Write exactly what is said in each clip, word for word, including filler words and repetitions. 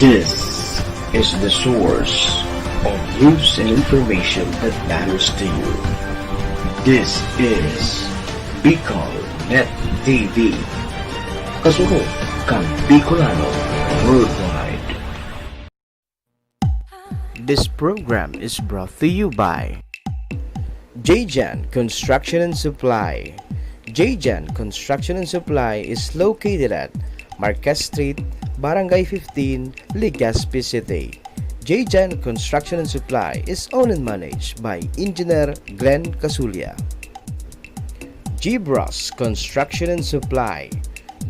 This is the source of news and information that matters to you. This is Bicol Net T V. Kasurog kan Bicolano worldwide. This program is brought to you by J J N Construction and Supply. J J N Construction and Supply is located at Marquez Street, Barangay fifteen, Legazpi City. J J N Construction and Supply is owned and managed by Engineer Glenn Casulia. Gibras Construction and Supply.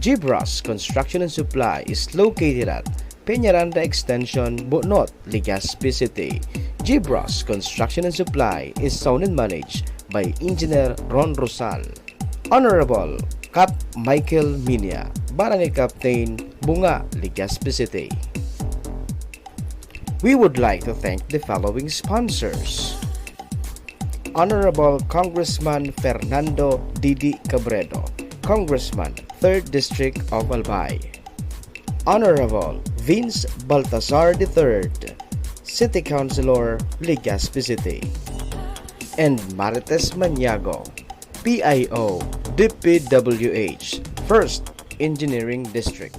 Gibras Construction and Supply is located at Peñaranda Extension, Bonot, Legazpi City. Gibras Construction and Supply is owned and managed by Engineer Ron Rosal. Honorable Cap Michael Minia, Barangay Captain, Bunga, Legazpi City. We would like to thank the following sponsors: Honorable Congressman Fernando Didi Cabredo, Congressman, Third District of Albay. Honorable Vince Baltazar the third, City Councilor, Legazpi City. And Marites Maniago, P I O, D P W H, First Engineering District.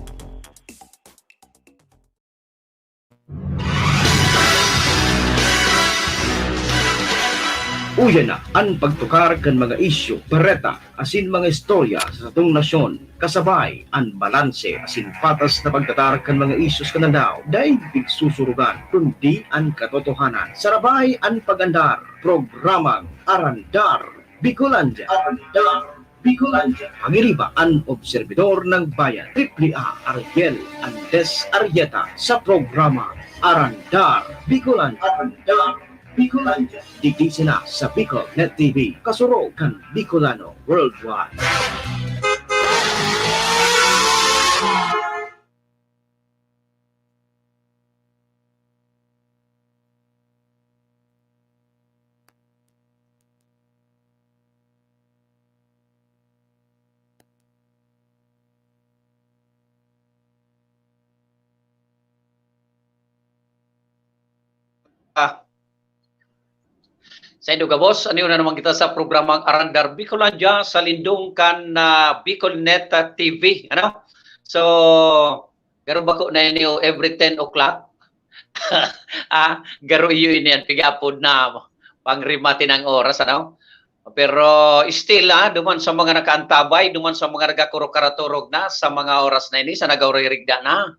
Uya na an pagtukar kan mga isyu, bareta, asin mga istorya sa satong nasyon, kasabay an balanse asin patas na pagdatar kan mga isyu sa kanandaw. Dai pigsusurugan, kundi an katotohanan. Sarabay an pag-andar, programang Arandar Bicolandia. Arandar Bicolandia. Pagiriba an obserbidor ng bayan, Triple A Ariel Andes Arrieta, sa programa Arandar Bicolandia. Arandar Bicolandia. Digdi sana sa Bicol Net T V, kasurog kan Bicolano Worldwide. Ah. Saindo gabos, ano na naman kita sa programang Arandar Bicolandia sa lindong kan, ah, Bicolnet, ah, T V, ano? So, garo bako na ini o every ten o'clock? Ah, garo iyo ini an pig-apod na pangremate ng oras, ano? Pero still, ah, duman sa mga nakaantabay, duman sa mga nagakuro-karaturog na sa mga oras na ini, sa nagaririgda na.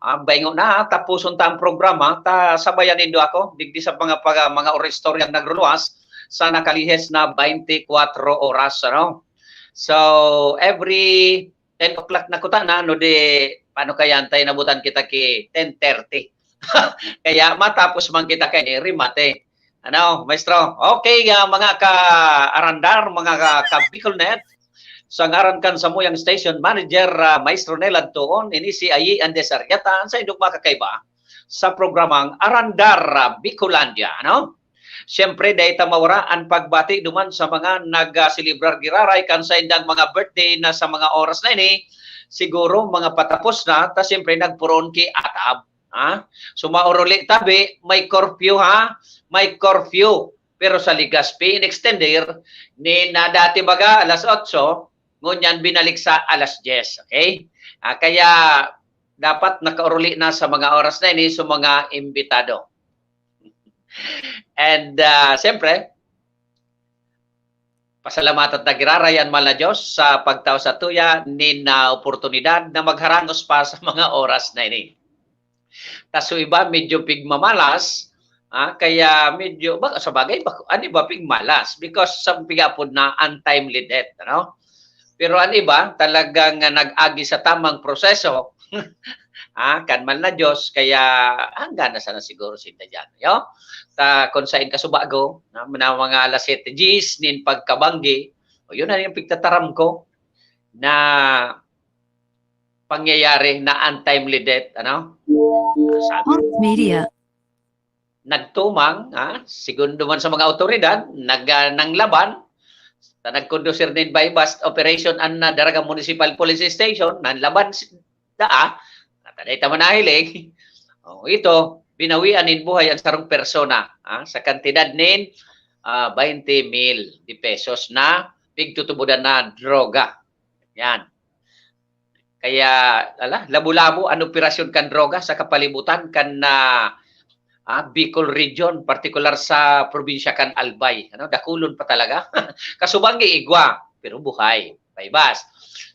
Ah, baingo na, ah, tapuson ta ang programa, ta sabayan nindo ako digdi sa mga pag-, mga oristoryang nagruluwas sa nakalihis na twenty-four oras, ano? So, every ten o'clock na kuta na, no, di, paano kaya antay nabutan kita ki ten thirty? Kaya matapos man kita kay ni remate. Ano, maestro? Okay, ah, mga ka-Arandar, mga ka-, ka-Bicolnet, sa ngaran kan samuyang station manager, ah, Maestro Nel Antoon, ini si Ayi Andes Arrieta, sa indong makakaiba sa programang Arandar, ah, Bicolandia, ano? Siyempre, dai ta mawara an pagbati duman sa mga nag-, ah, selebrar giraray kan saindang mga birthday na sa mga oras na ini, siguro mga patapos na, ta siyempre nagpuroon ki atab. Ha? So, mauruli tabi, may curfew, ha? May curfew. Pero sa Legazpi, in-extender, ni na dati baga alas otso, ngunyan binalik sa alas dyes, okay? Ah, kaya dapat nakauruli na sa mga oras na ini sa mga imbitado. And, ah, siyempre, pasalamatan ta giraray an mahal na Diyos sa pagtao satuya nin, ah, oportunidad na magharangos pa sa mga oras na ini. Tas yung iba medyo pigmamalas, ah, kaya medyo, ba, sa bagay, ba, ano ba pigmalas? Because sa pigapod na untimely death, ano? Pero an iba, talagang, ah, nag-agi sa tamang proseso, ah, kan mahal na Diyos, kaya hanggan na sana siguro sinda diyan, yo? Ta, kung sain kasubago, na, na mga alas siyete diyes nin pagkabanggi, o, yun na yung pigtataram ko, na pangyayari na untimely death, ano? Ah, sabi Pulse Media. Nagtumang, ah, segundo man sa mga awtoridad, nag-, ah, nanglaban, ta nagkondusir nin buy-bust operation an, ah, Daraga Municipal Police Station, nanlaban si, daa, at dai ta manahiling, Oh, ito, binawian nin buhay ang sarong persona, ah, sa kantidad nin, ah, baynte mil de pesos na pigtutubodan na droga. Yan. Kaya, ala, labo-labo an operasyon kan droga sa kapalibutan kan, ah, ah, Bicol Region, partikular sa probinsya kan Albay. Ano, dakulon pa talaga. Kasubanggi igwa, pero buhay. Baybas.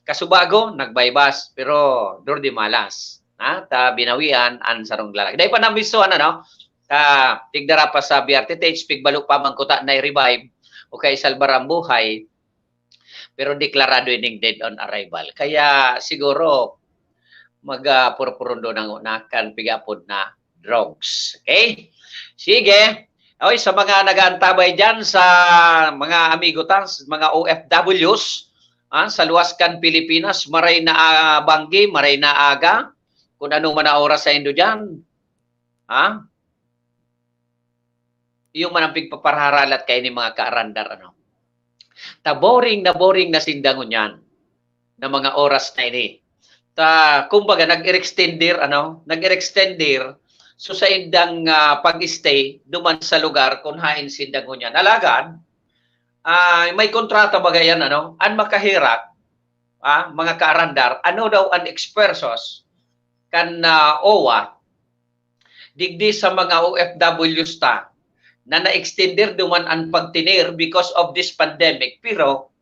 Kasubago, nagbaybas, pero dor de malas. Ha? Ta binawian an sarong lalaki. Dai pa namiso, ano, no? Ta tigdara pa sa B R T T H, pigbalo pa man kuta na i-revive o kay salbar ang buhay, pero deklarado ining dead on arrival. Kaya siguro, mag, ah, purupurundo na nguna kan pig-apod na drugs. Okay? Sige. Oy, sa mga nag-aantabay dyan, sa mga amigo ta, sa mga O F Ws, ah, sa luwas kan Pilipinas, maray na, ah, banggi, maray na aga, kung ano man ang oras sa indo dyan. Ha? Iyo man ang pigpaparharalat kaini, mga kaarandar, ano? Ta boring na boring na sinda ngunyan na mga oras na ini. Ta, kumbaga, nag-extender, ano? Nag-extender, so, sa indang, ah, pag-stay duman sa lugar kun haen sinda ngunyan. Alagad, ah, may kontrata baga yan, ano? An makaherak, ah, mga kaarandar, ano daw an ekspertos kan, ah, OWWA, digdi sa mga O F Ws ta na na-extender duman an pagtener because of this pandemic, pero,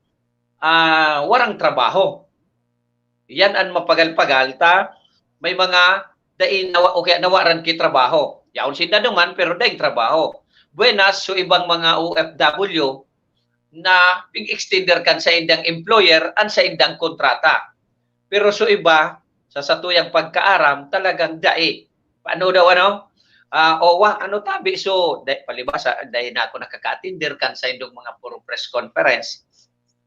ah, warang trabaho. Yan an mapagal-pagal ta, may mga dai nawa-, o kaya nawaran ki trabaho. Yaon sinda duman, pero daing trabaho. Buenas, so ibang mga O F W na pig-extender kan saindang employer an saindang kontrata. Pero so iba, sa satuyang pagkaaram, talagang dai. Paano daw, ano? Ah, o, wa, ano tabi? So, dai, palibasa, dai na ako nakaka-attender kan saindong mga puro press conference.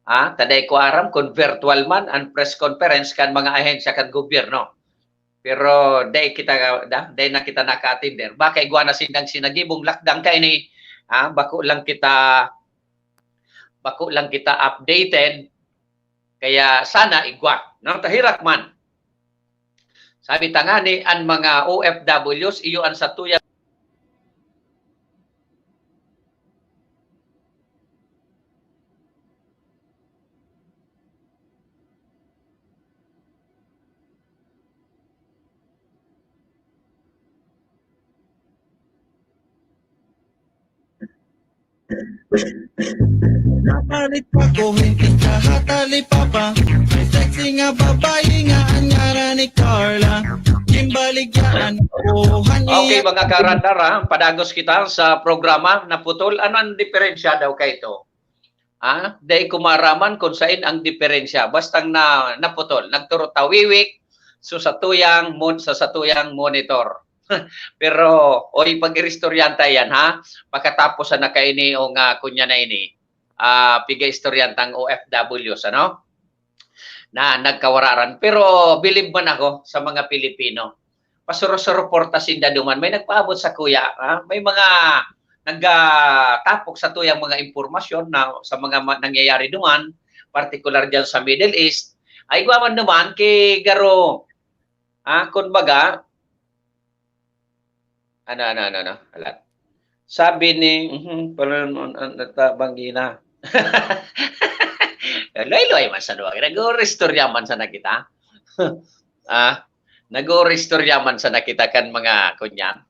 Ah, ta dai ko aram kung virtual man an press conference kan mga ahensya kan gobyerno. Pero dai kita, da, dai na kita naka-attender. Baka igwa na sindang sinagibong lakdang kaini, ah, bako lang kita, bako lang kita updated. Kaya sana igwa, no? Ta herak man. Sabi tangani, an mga O F Ws, iyo an satuyang Napalit pa ko, hindi ka hatalipapa. May sexy nga babae nga an ngaran ni Carla. Gimbaligyaan ko, han Okay, niya mga karandar, ha? Padagos kita sa programa, naputol. Ano ang diferensya daw kay ito? Ha? Dai ko maaraman kung sain ang diferensya. Basta na, naputol. Nagturot tawiwik, so satuyang mon-, sa satuyang monitor. Pero, oy, pag-iristoryanta yan, ha? Pakatapos na kaini o nga kunya na ini, ah, piga-istoryantang O F Ws, ano? Na nagkawararan. Pero bilib man ako sa mga Pilipino. Pasurusuruporta sinda duman. May nagpaabot sa kuya, ha? May mga nagtapok sa tuyang mga impormasyon na sa mga ma-, nangyayari duman, partikular dyan sa Middle East. Ay, igwa man duman, kay garo, ah, kun baga, ano, ano, ano, ano, alat. Sabi ni, mhm, pala, an-, an-, nata-, banggi na. Luway-luway man sa luwag. Nag-ooristorya man sana kita. Ah, nag-ooristorya man sana kita kan mga, kunyan.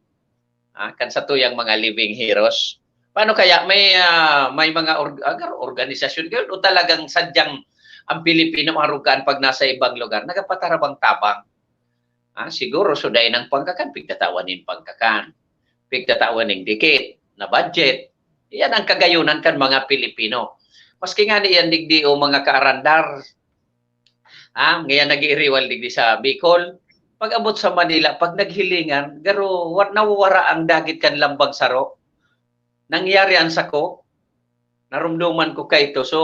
Ah, kan satuyang mga living heroes. Paano kaya may, ah, may mga org-, agar-, organisasyon kayo o talagang sadyang ang Pilipino marugaan pag nasa ibang lugar, nagapatarabang-tabang? Ah, siguro, so dai nang pangkakan, pigtatawan nin pangkakan. Pigtatawan ning dikit na budget. Yan ang kagayunan kan mga Pilipino. Maski nga ni yan digdi o mga kaarandar, ah, ngayon nag-iiriwal digdi sa Bicol, pag-abot sa Manila, pag naghilingan, garo, wa-, nawawara ang dagit kan lambang saro. Nangyari ang sako, narumduman ko kaito. So,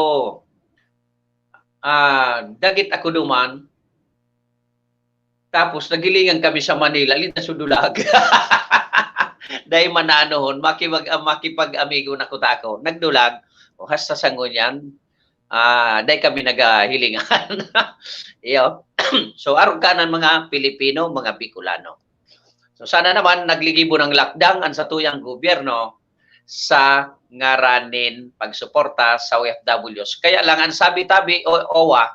ah, dagit ako duman. Tapos, naghilingan kami sa Manila, linta sa dulag. Dahil mananohon, makipag-, ah, makipag-amigo na kuta ako. Nagdulag, o hasta sa ngunyan, ah, dahil kami naghilingan. Iyo. So, arog kanan mga Pilipino, mga Bicolano. So sana naman nagligibo ng lakdang ang satuyang gobyerno sa ngaran nin pagsuporta sa O F Ws. Kaya lang ang sabi tabi o OWWA,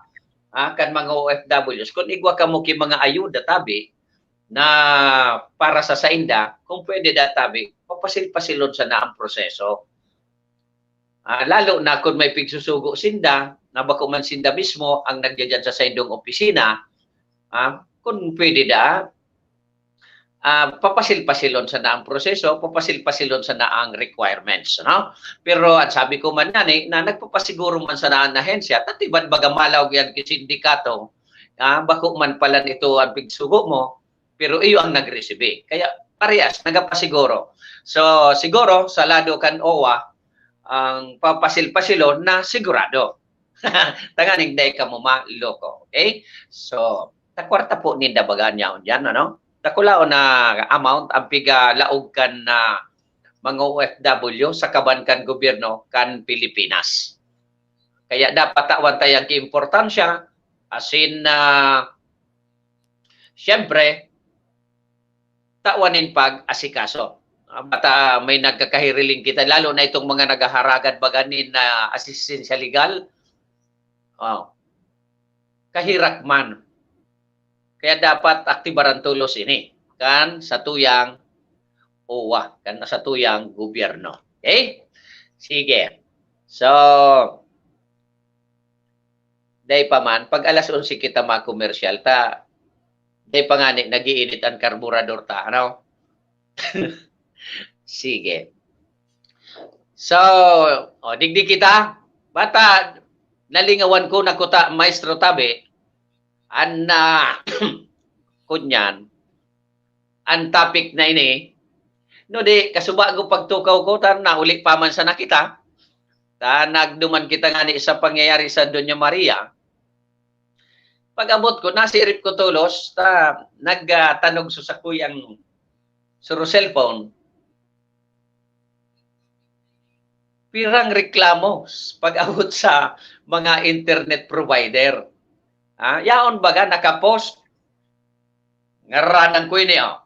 ah, kan mga O F Ws, kung igwa kamo ki mga ayuda tabi na para sa sainda, kung pwede da tabi, papasil-pasilon sana ang proseso. Ah, lalo na kung may pigsusugo sinda, na bako man sinda mismo ang nagyadyad sa saindong opisina, ah, kung pwede da, ah, papasil-pasilon sana ang proseso, papasil-pasilon sana ang requirements, no? Pero ang sabi ko man yan eh, na nagpapasiguro man sana ang ahensya, tatibad baga malaw yan ki sindikato, ah, bako man pala nito ang pigsugo mo, pero iyo ang nagresibi. Kaya parehas, nagapasiguro. So, siguro, sa lado kan OWWA, ang papasil-pasilon na sigurado. Tanganing dai kamo maloko, okay? So, ta kwarta po ninda baga an yaon diyan, ano? Dakulaon na amount ang pigalaog kan, ah, mga O F W sa kaban kan gobyerno kan Pilipinas. Kaya dapat tawan ta yang importansya, asin, ah, siyempre, tawan nin pag-asikaso. Ah, bata may nagkakahiriling kita, lalo na itong mga naghaharagad baga nin, ah, asistensya legal. Oh. Kahirak man. Kaya dapat aktibaran tolos ini kan satuyang OWWA, kan satuyang gobyerno. Okay? Sige. So, dai pa man, pag alas onse kita makomersyal ta, dai pa ngani nag-iinit an karburador ta, ano? Sige. So, o, digdi kita. Bata, nalingawan ko na kuta, Maestro Tabi, an, ah, kunyan, an topic na ini, no di, kasubago pagtukaw ko, ta nauli pa man sana kita. Ta nagduman kita ngani sa pangyayari sa Doña Maria. Pag-abot ko, nasirip ko tolos, ta nagtanog sa sakuyang suro cellphone. Pirang reklamo s-, pag-abot sa mga internet provider. Ah, yaon baga nakapost? Ngaranan ko ini, oh.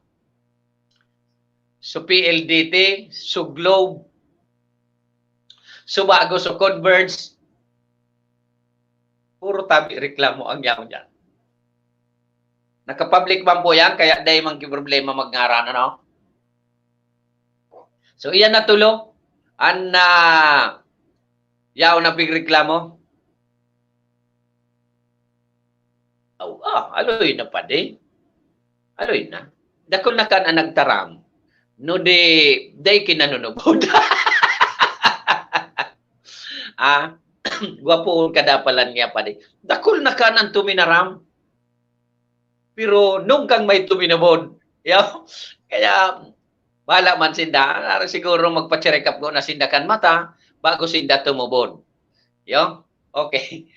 So, P L D T, so, Globe, so, Bago, so, Converge. Puro tabi reklamo ang yaon diyan. Nakapublic man po yan, kaya dai man ki problema magngaran, ano? So, iyan na tulo. An, ah, yaon na pigreklamo. Aw, ah, aloy na padi. Aloy na. Dakul na kan an nagtaram. No di, dai kinanunubod. Ah, gwapoon ka dapalan niya padi. Dakul na kan an tuminaram. Pero nung kang may tuminubod. Yo? Kaya, bahala man sinda. Siguro magpa-check up ko na sinda kan mata, bago sinda tumubod. Yo? Okay.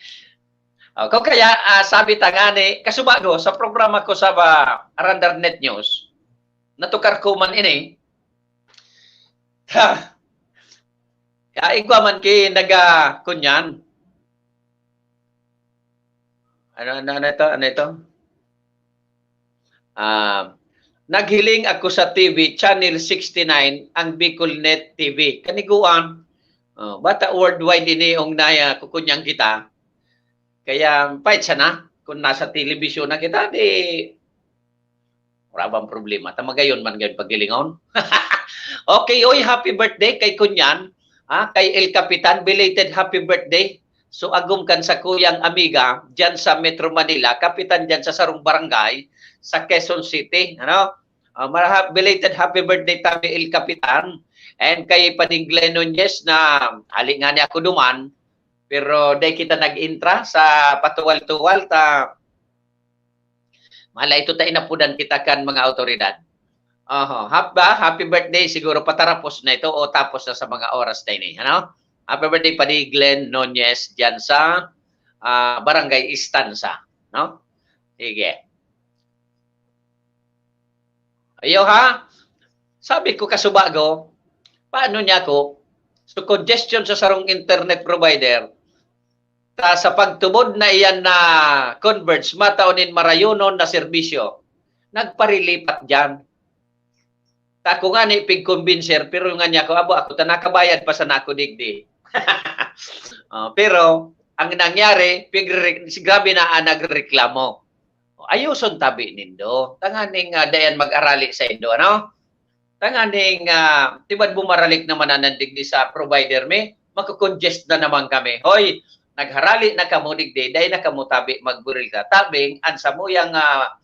O, kung kaya, ah, sabi ta ngani, kasubago, sa programa ko sa ba, Arandar Net News, natukar ko man ini. Ha! Kaya igwa man ki naga, kunyan. Ano, ano, ano ito? Ano ito? Ah, naghiling ako sa T V, Channel sixty-nine, ang Bicolnet T V. Kaniguan, oh, bata worldwide ini ang naya kukunyang kita. Kaya, pait sana, kung nasa telebisyon na kita, di, wala bang problema? Ta magayon man gayud paghilingon. Okay, oy, happy birthday kay Kunyan, ah, kay El Capitan, belated happy birthday. So, agom kan sakuyang amiga, diyan sa Metro Manila, kapitan diyan sa sarong barangay, sa Quezon City, ano? Ah, mara-, belated happy birthday tabi, El Capitan. And kay Pading Glenn Nunez na hali ngani ako duman, pero dai kita nag-intra sa patuwal-tuwal ta, mala ito ta inapudan kita kan mga awtoridad. Oho, hap-, ba? Happy birthday, siguro patarapos na ito o tapos na sa mga oras na ini, ano? Happy birthday, Padi Glenn Nunez, diyan sa, ah, Barangay Istanza, no? Sige. Ayo ha? Sabi ko, kasubago, paano niya ako? So, congestion sa sarong internet provider, ta sa pagtubod na iyan na Converge, matao nin marayonon na serbisyo, nagparilipat diyan. Ta ako ngani pig-convincer, pero nga niya ako, "Abo, ako ta nakabayad pa sana ako digdi." Oh, pero ang nangyari, pigre-, si grabe na ang nagreklamo. "Ayoson tabi nindo. Tanganing, ah, dayan mag-arali sa indo, ano? Tanganing, ah, tibad mo maralik naman na nandigdi sa provider mi, makukongest na naman kami. Hoy, nagharali na kamo digdi, dai na kamo tabi magburil ka. Tabing, an samuyang, ah,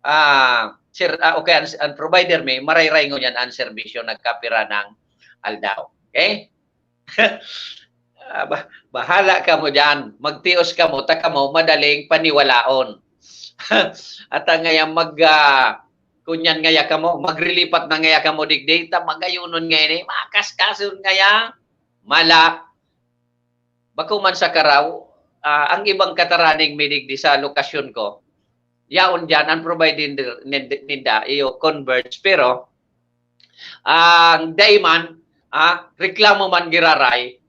ah, sir, ah, okay, an, an provider mi, marayray ngunyan an serbisyo nagkapira ng aldaw." Okay? Ah, ba-, bahala kamo diyan. Magtios kamo, ta kamo madaling paniwalaon. At ang ngaya mag, ah, kunyan ngaya kamo, magrilipat na ngaya kamo digdi, ta magayonon ngaya ni, makaskason ngaya, mala. Bako man sa karaw, ah, ang ibang kataraning midigdi sa lokasyon ko, yaon diyan, ang provide ninda, ninda, iyo, converge. Pero, ang dai man, ah, reklamo man giraray,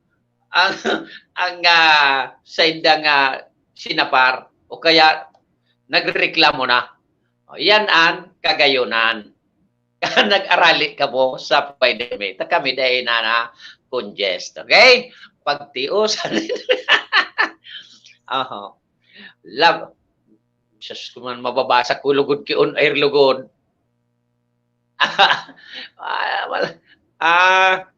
ang, ang, ah, sa indang, ah, sinapar, o kaya nagrereklamo na. O, yan ang kagayonan. Nag-arali kamo sa pwede mi. Ta kami dai na na-congest. Okay? Pagtios. Aha. Love. Sus, kung man mababasa ko lugod ki on air lugod. Ah, wala. Ah,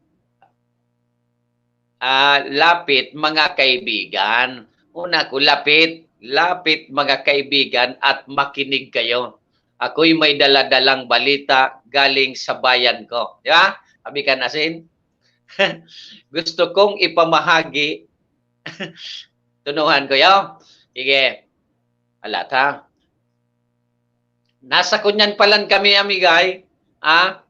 ah, lapit, mga kaibigan. Una ko, lapit, lapit, mga kaibigan, at makinig kayo. Ako'y may dala-dalang balita galing sa bayan ko. Di ba? Sabi kan asin, gusto kong ipamahagi. Tunuhan ko, yo. Sige. Alat, ha? Nasa kunyan pa lang kami, amigay. Ah,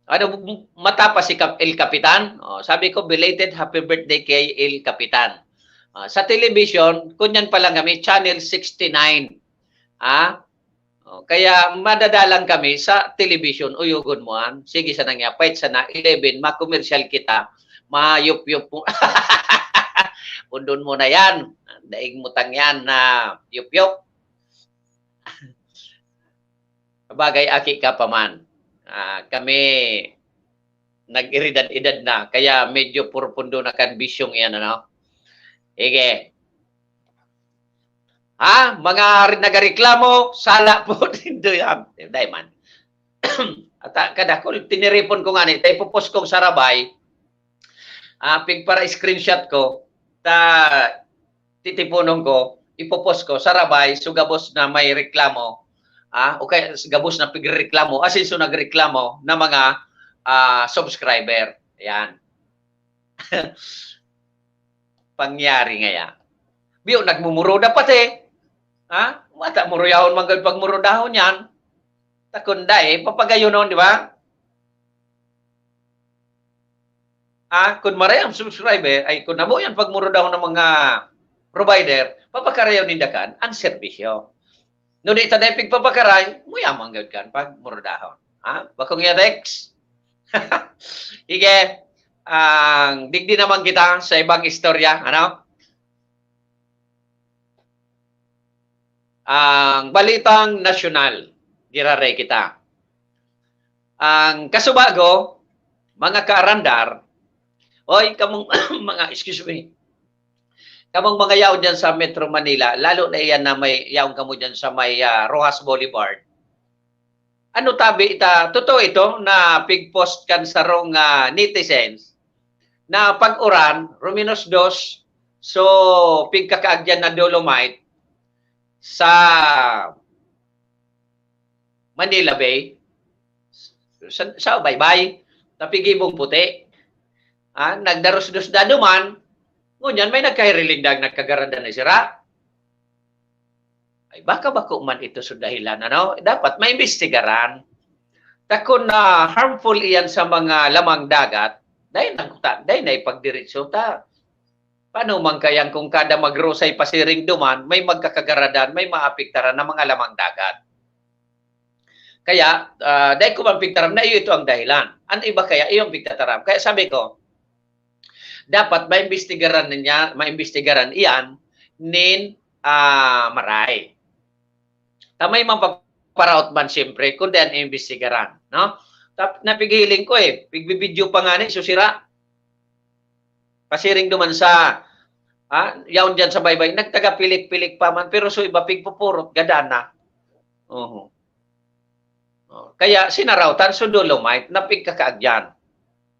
ano, mata pa si Kap-, El Capitan? Oh, sabi ko, "Belated happy birthday kay El Capitan." Ah, sa television, kunyan pa lang kami, Channel sixty-nine. Ah, oh, kaya madadalang kami sa television, uyugon mo an. Sige, sana nga, pwede sana, eleven, makomersyal kita, mayup-yup mo. Undon mo na yan. Daig mo tang yan na yup-yup. Bagay, aki ka pa man. Ah, kami, nag-eridad-edad na, kaya medyo purpundo na kan bisyong iyan, ano? Sige. Ha? Mga ri-, nagareklamo, sala po nindo yan. Dai man. At, ah, kadakol, tiniripon ko nga ni, ta ipopost kong sarabay. Ah, pigpara-screenshot ko, ta titiponon ko, ipopost ko, sarabay, so gabos na may reklamo, ah, o kaya gabos na pigrereklamo, asin so nagreklamo na mga, ah, subscriber. Yan. Pangyari ngaya. Biyo, nagmumuro dapat eh. Ha? Mata, muruyahon man gawin pagmurudahon yan. Ta kun dai, papagayonon, di ba? Ah, kun maray ang subscriber, ay, kun namo yan pagmurudahon ng mga provider, papakarayon ninda kan ang serbisyo. No di ta dai pigpapakaray, muyaman gawin kan pagmurudahon. Ha? Bakong ya, Dex? Sige, ang digdi naman kita sa ibang istorya, ano? Ang balitang nasyonal, giraray kita. Ang kasubago, mga kaarandar, oy, kamong mga, excuse me, kamong mga yaon dyan sa Metro Manila, lalo na iyan na may yaon kamo dyan sa may, ah, Roxas Boulevard. Ano tabi ita, totoo ito na pigpost kan sarong, ah, netizens na pag-uran, ruminos dos, so pigkakaagyan na dolomite sa Manila Bay, sa, sa baybay, tapigibong puti. Ah, nagdarusdos na duman, ngunyan may nagkahiriling dag nagkagaradan na sira. Ay, baka bako man ito so dahilan, ano? Dapat maimbestigaran. Ta kun na harmful iyan sa mga lamang dagat, dai na ta, dai na ipagdiretso ta. Paano man kayang kung kada magrusay pasiring duman, may magkakagaradan, may maapektaran na mga lamang dagat? Kaya, ah, dai ko man pigtaram na iyo ito ang dahilan. Ang iba kaya, iyo ang pigtataram. Kaya sabi ko, dapat maimbestigaran niya, maimbestigaran iyan nin, ah, maray. Ta may mapaparaot man siyempre, kundi an imbestigaran, no? Tap-, napighiling ko eh. Pigbibidyo pa nga ni, susira. Pasiring duman sa, ah, yaon dyan sa baybay, nagtagapilik-pilik pa man, pero so iba pigpupurot, gadan na. Oho. Oh, kaya sinarawtan so dolomite na pigkakaagyan.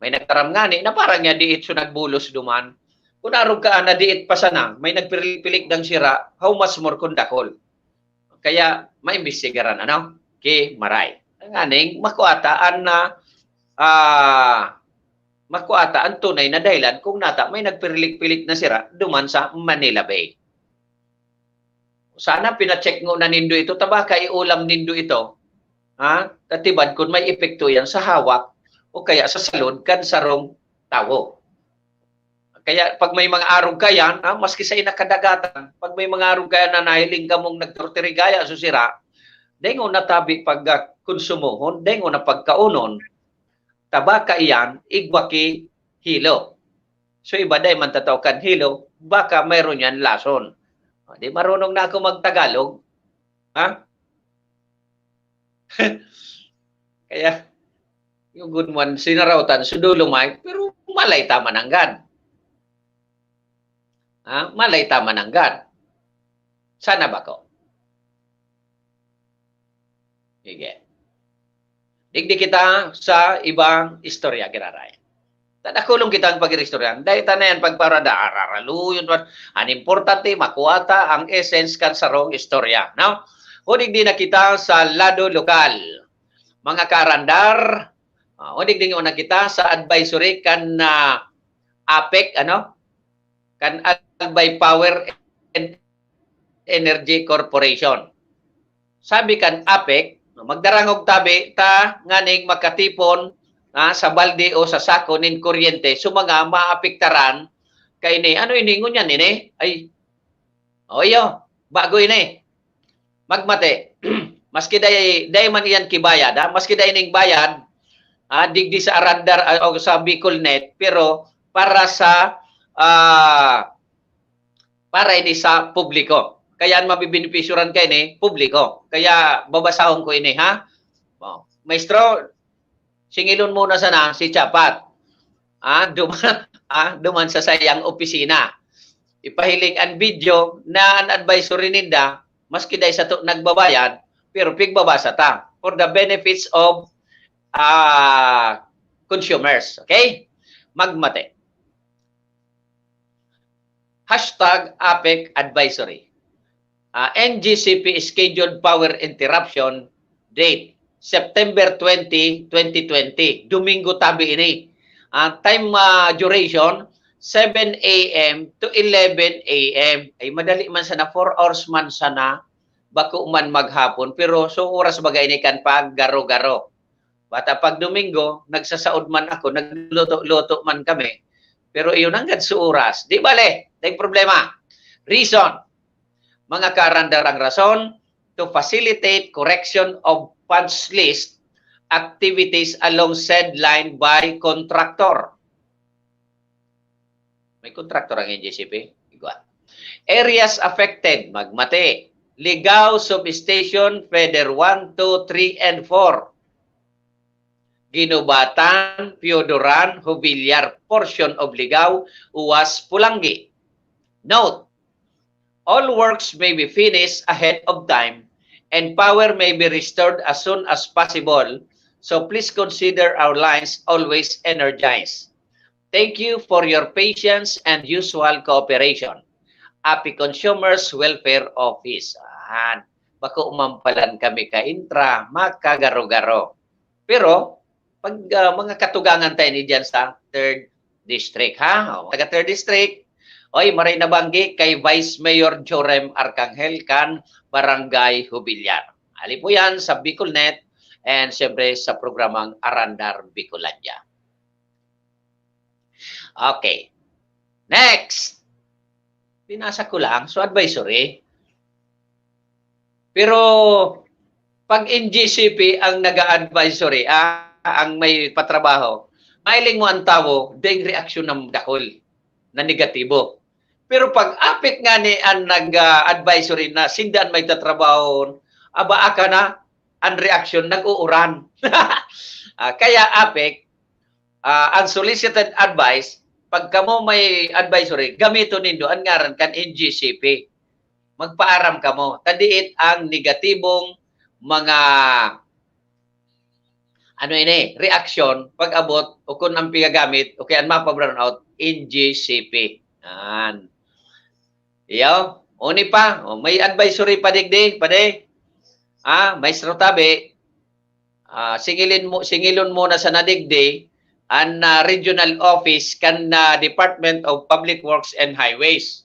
May nagtaram ngani na parang niya diit so nagbulos duman. Kung arog ka na diit pa sana, may nagpilik-pilik dang sira, how much more kung dakol? Kaya maimbestigaran, ano? Ki Maray. Nganing makuataan na, ah, makuataan tunay na dahilan kung nata may nagpilik-pilik na sira duman sa Manila Bay. Sana pina-check ngona nindo ito, ta baka iulam nindo ito, ha? Katibad kun may epekto yan sa hawak o kaya sa salud kan sarong tawo. Kaya pag may mga arog kayan, ha, maski sa inakadagatan, pag may mga arog kayan na nahiling kamong nagturtirigaya, susira, dengon na tabi pag, ah, konsumohon, dengon na pagkaonon, ta baka iyan, igwa ki hilo. So, iba dai man tatao kan hilo, baka mayroon yan lason. O, di marunong na ako magtagalog. Ha? Kaya, yung good one, sinarawtan, so dolomite, pero malay ta mananggad. Ha? Malay ta mananggad. Sana ba ko? Sige. Digdi kita sa ibang istorya, giraray. Tadakulong kitang pag-iristoryan. Dahil ta na yan, pagparada, araraluyon pa. An importante, makuha ta ang essence kan sarong istorya, no? O digdi na kita sa lado lokal. Mga kaarandar, ah, o digdi na kita sa advisory kan, ah, APEC, ano? Kan Albay Power and Energy Corporation. Sabi kan APEC, magdarangog tabi ta nganing makatipon, ah, sa balde o sa sako nin kuryente sa mga maapektaran kaini. Ano ini? Ngunyan ini? Ay, o iyo, bago ini. Magmate. Maski dai, dai man iyan kibayad, ha? Maski dai ning bayad, ha? Digdi sa Arandar, ah, o sa Bicolnet, pero para sa, ah, para ini sa publiko. Kaya an mabibenepisyoran kaini, publiko. Kaya babasahon ko ini, ha? O, Maestro, singilon mo na sana si Chapat. Ah, duman, ah, duman sa sayang opisina. Ipahiling an video na an advisory ninda, maski dai sato nagbabayad, pero pigbabasa ta for the benefits of, ah, consumers. Okay? Magmate. Hashtag APEC Advisory. Ah, N G C P scheduled power interruption date, September twenty, twenty twenty. Domingo tabi ini. Ah, time, ah, duration, seven A M to eleven A M. Ay, madali man sana, four hours man sana. Bako man maghapon, pero so oras baga ini kan paggaro-garo. Bata pag Domingo, nagsasaod man ako, nagluto-luto man kami. Pero iyon nanggad sa oras. Di bale, di problema. Reason. Mga kaarandar, ang rason, to facilitate correction of punch list activities along said line by contractor. May contractor ang N G C P? Igwa. Areas affected, Magmate, Ligao Substation, Feather one, two, three, and four. Guinobatan, Piodoran, Jobiliar, portion of Ligao, Uas, Polangui. Note, all works may be finished ahead of time and power may be restored as soon as possible, so please consider our lines always energized. Thank you for your patience and usual cooperation. APEC Consumers Welfare Office. Ayan. Bako man palan kami ka-intra, makagaro-garo. Pero, pag, ah, mga katugangan tayo ni dyan sa third district, ha? O, taga third district, oy, maray nabanggi kay Vice Mayor Jorem Arcangel kan Barangay Jubilar. Ali po yan sa Bicolnet and siyempre sa programang Arandar Bicolandia. Okay. Next. Binasa ko lang. So, advisory. Pero, pag N G C P ang nag-a-advisory, ah, ang may patrabaho, mailing mo ang tawo, ding reaksyon ng dakol na negatibo. Pero pag APEC nga ni ang nag-advisory na sinda an may tatrabahon, aba, aka na, ang reaksyon, nag-uuran. Ah, kaya, Apec, ah, unsolicited advice, pag kamo may advisory, gamiton nindo an ngaran kan N G C P. Magpaaram kamo. Tadiit ang negatibong mga, ano ini, reaksyon pag-abot o kung ang pigagamit o kaya ang mapa-brownout, N G C P. Yan. Iyo, uni pa, o, may advisory pa digdi, padi. Ah, Maestro Tabi, ah, singilin mo, singilon mo na sa nadigdi an, ah, regional office kan, ah, Department of Public Works and Highways.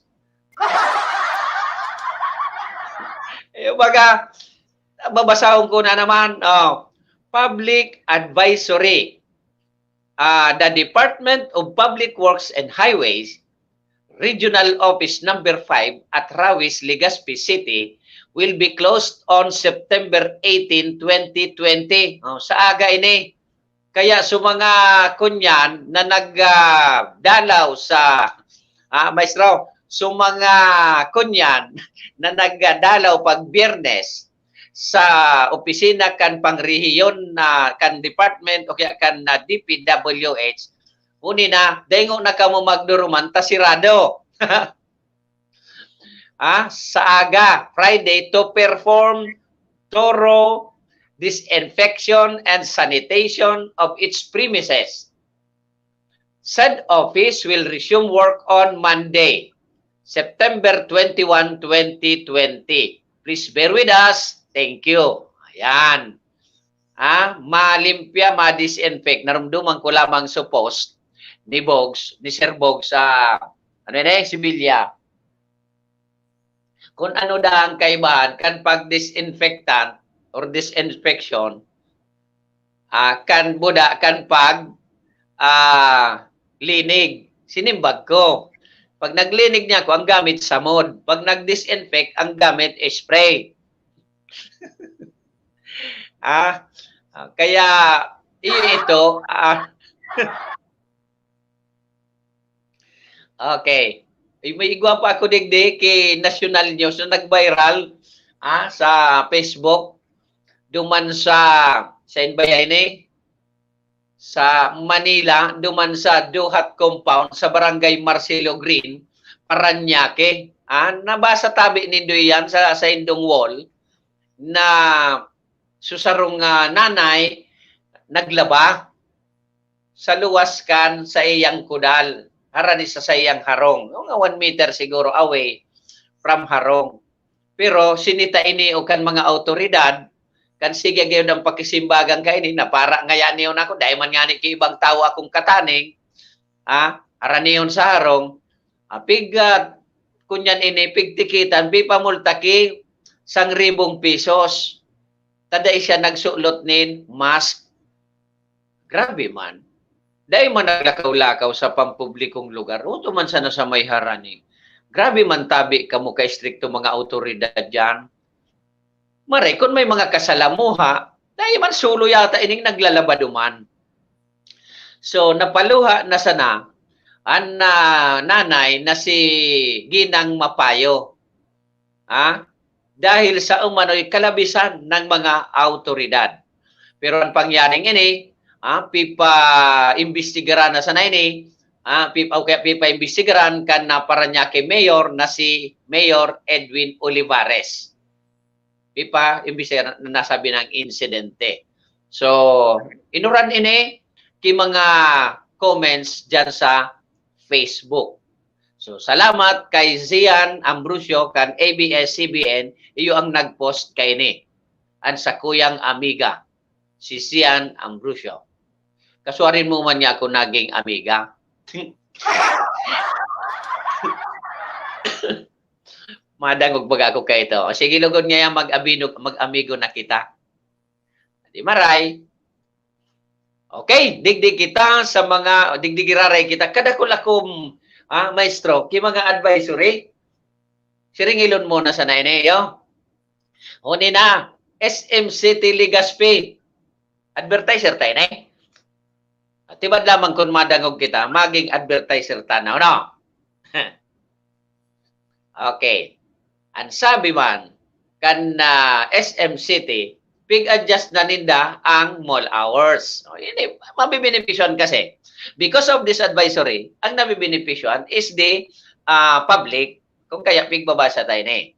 Yung baga, babasahon ko na naman, oh, public advisory. Ah, the Department of Public Works and Highways, Regional Office Number five at Rawis, Legazpi City, will be closed on September eighteen, twenty twenty. Oh, sa aga ini. Kaya sa mga kunyan na nag, ah, dalaw sa, ah, maestro, sa mga kunyan na nagdalaw pag Biyernes sa opisina kan pangrehiyon na kan department o kaya kan, ah, D P W H, uni na, daingo na kamo magduruman ta sirado. Ah, sa aga, Friday, to perform thorough disinfection and sanitation of its premises. Said office will resume work on Monday, September twenty-one, twenty twenty. Please bear with us. Thank you. Ayan. Ah, malimpya, ma-disinfect. Narumduman ko lamang sa post ni Bogs, ni Sir Bogs sa, ano yun eh, Sibilya. Kung ano dah ang kaibahan kan pag-disinfectant or disinfection, ah, kan buda, kan pag, ah, linig. Sinimbag ko. Pag naglinig niya ako, ang gamit samod. Pag nag-disinfect, ang gamit spray. Ah, ah, kaya, iyo ito, ah, okay. Ay, may igwa pa ako digdi ki National News na nag-viral, ah, sa Facebook. Duman sa, sa Inbayay ni, sa Manila, duman sa Duhat Compound, sa Barangay Marcelo Green, Parañaque. Ah, nabasa tabi nindo iyan sa, sa indong wall na susarong, ah, nanay naglaba sa luwas kan saiyang kudal, harani sa saiyang harong. Mga one meter siguro away from harong. Pero sinita ini o kan mga awtoridad, kan sige gyud ang pakisimbagan kaini, napara ngaya niyo na ako, dai man ngani ki ibang tawo akong kataning, ah, haranion sa harong, ah, pig, ah, kunyan ini, pigtikitan, pipamulta ki sangribong pesos. Ta dai siya nagsulot nin mask. Grabe man. Dai man naglakaw-lakaw sa pampublikong lugar. Uto man sana sa may harani. Grabe man tabi kamo ka-estrikto mga awtoridad diyan. Maray, kun may mga kasalamuha, dai man sulo yata ining naglalaba duman. So, napaluha na sana an, ah, nanay na si Ginang Mapayo. Ah, dahil sa umano'y kalabisan ng mga awtoridad. Pero ang pangyaring ini, ah, pipa-imbestigaran na sana ini, ah, pipa-, o kaya pipa-imbestigaran kan na Parañaque Mayor na si Mayor Edwin Olivares. Pipa-imbestigaran na nasabi ng insidente. So, inuran ini ki mga comments dyan sa Facebook. So, salamat kay Zian Ambrosio kan A B S C B N, iyo ang nag-post kaini. An sakuyang amiga, si Zian Ambrosio. Kasuarin mo man niya ako naging amiga. Madangog baga ako kaito. O, sige, lugod ngaya, mag-abino-, mag-amigo na kita. Di maray. Okay, digdi kita sa mga, digdi giraray kita. Kadakul akong, ah, maestro, ki mga advisory. Siringilon mo na sana ini, yo. Uni na, S M City Legazpi. Advertiser tayo na eh. At tibad lamang kung madangog kita, maging advertiser ta na, no? Okay. Ang sabi man, kan, ah, S M City, pig-adjust na ninda ang mall hours. O, ini, mabibenepisyohan kasi. Because of this advisory, ang nabibenepisyohan is the ah, public. Kung kaya, pigbabasa tayo ni.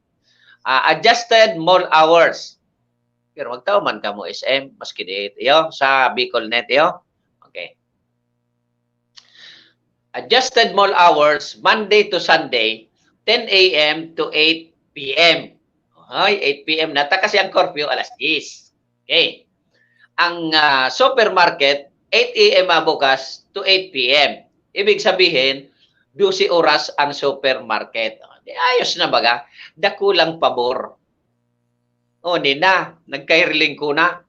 Ah, adjusted mall hours. Pero magtao man kamo S M, maski di, iyo, sa Bicol Net, iyo. Okay. Adjusted mall hours, Monday to Sunday, ten a m to eight p m. Ay, eight p m na. Ta kasi ang curfew, alas diyes. Okay. Ang ah, supermarket, eight a m bukas to eight p m. Ibig sabihin, dose oras ang supermarket. Di ayos na baga, dakulang pabor. O, ni na, nagkahirling ko na.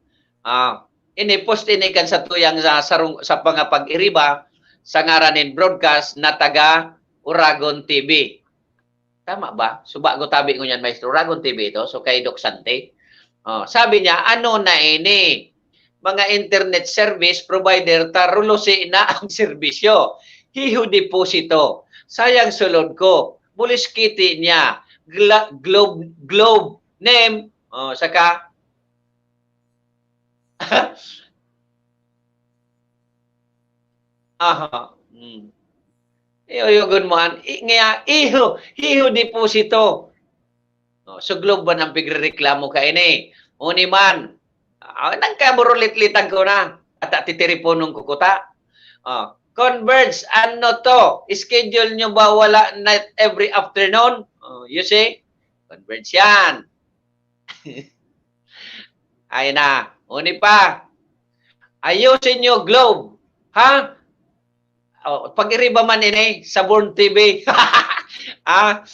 Ah, ini post ini kan sa tuyang sa, sa, rung- sa mga pag-iriba sa ngaran nin broadcast na taga Uragon T V. Tama ba? Suba ko tabi ngunyan, Maestro. Uragon T V ito. So, kay Doc Sante. Oh, sabi niya, ano na ini? Mga internet service provider, tarulosi na ang serbisyo. Hiho deposito. Sayang sulod ko. Buliskiti niya. Gla- globe, globe name. Oh, saka Aha. Hmm. Iyoyogon mo an i- nga iho, hiho deposito. Oh, suglob man ang pigrereklamo kaini. Uni man, ah, nagkaburulit-litan ko na. At titiriponon ko kuta. Oh, Converge, ano to? Schedule nyo ba wala na every afternoon? Oh, you see? Converge yan. Ay na. Uni pa. Ayusin nyo, Globe. Ha? Oh, pag-iriba man ini, sa Born T V. Ah,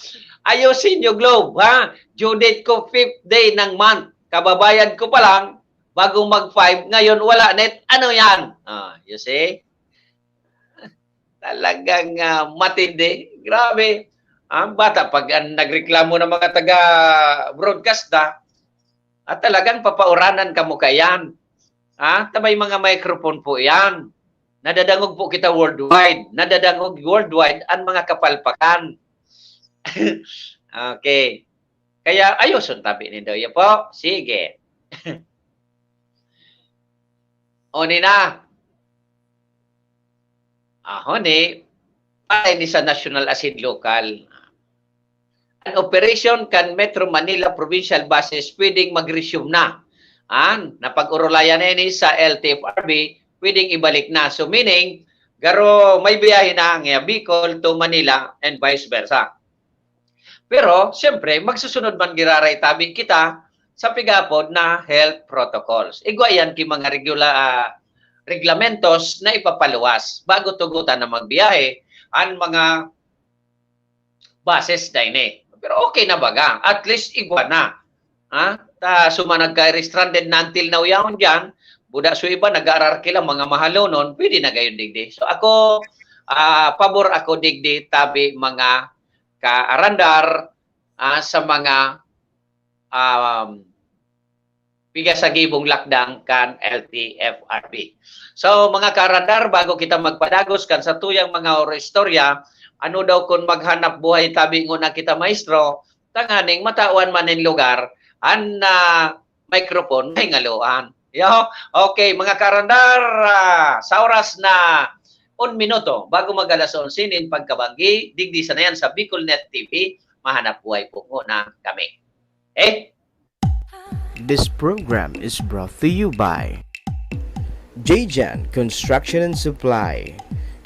ayusin nyo, Globe, ha? Due date ko, fifth day ng month. Kababayad ko pa lang, bagong mag five, ngayon wala net. Ano yan? Ah, you see? Talagang ah, matindi. Grabe. Ang bata, pag ah, nagreklamo ng mga taga-broadcast na, at talagang papauranan kamo kaiyan. Ha? Tabay mga microphone po yan. Nadadangog po kita worldwide. Nadadangog worldwide ang mga kapalpakan. Okay. Kaya ayuson tabi nindo. Iyo po. Sige. O ni na. Aho ni, patay ni sa national asin lokal. An operasyon kan Metro Manila Provincial Buses pwedeng mag-resume na. An napag-orolayan na ini sa L T F R B, pwedeng ibalik na. So meaning, garo may biyahe na ang Bicol to Manila and vice versa. Pero, siyempre, magsusunod man giraray tabi kita sa pigapod na health protocols. Igwa yan ki mga regula, ah, reglamentos na ipapaluwas bago tugutan na magbiyahe an mga buses daini. Pero okay na baga, at least igwa na. Ha? Ta, sumanag ka, stranded na until now yaon dyan, buda so iba, nag-aarar kila, mga mahalonon, pwede na gayon digdi. So ako, ah, pabor ako digdi, tabi mga kaarandar, ah, sa mga um, piga sa gibong lakdang kan L T F R B. So, mga kaarandar, bago kita magpadagos kan satuyang mga oro istorya, ano daw kun maghanap buhay tabi nguna kita, maestro, tanganing matawan man nin lugar an ah, microphone mahingaloan. Yo, okay, mga kaarandar, ah, sa oras na un minuto bago mag alas onse nin pagkabanggi, digdi sana yan sa Bicol Net T V, mahanap buhay po muna kami. Eh? This program is brought to you by Jayjan Construction and Supply.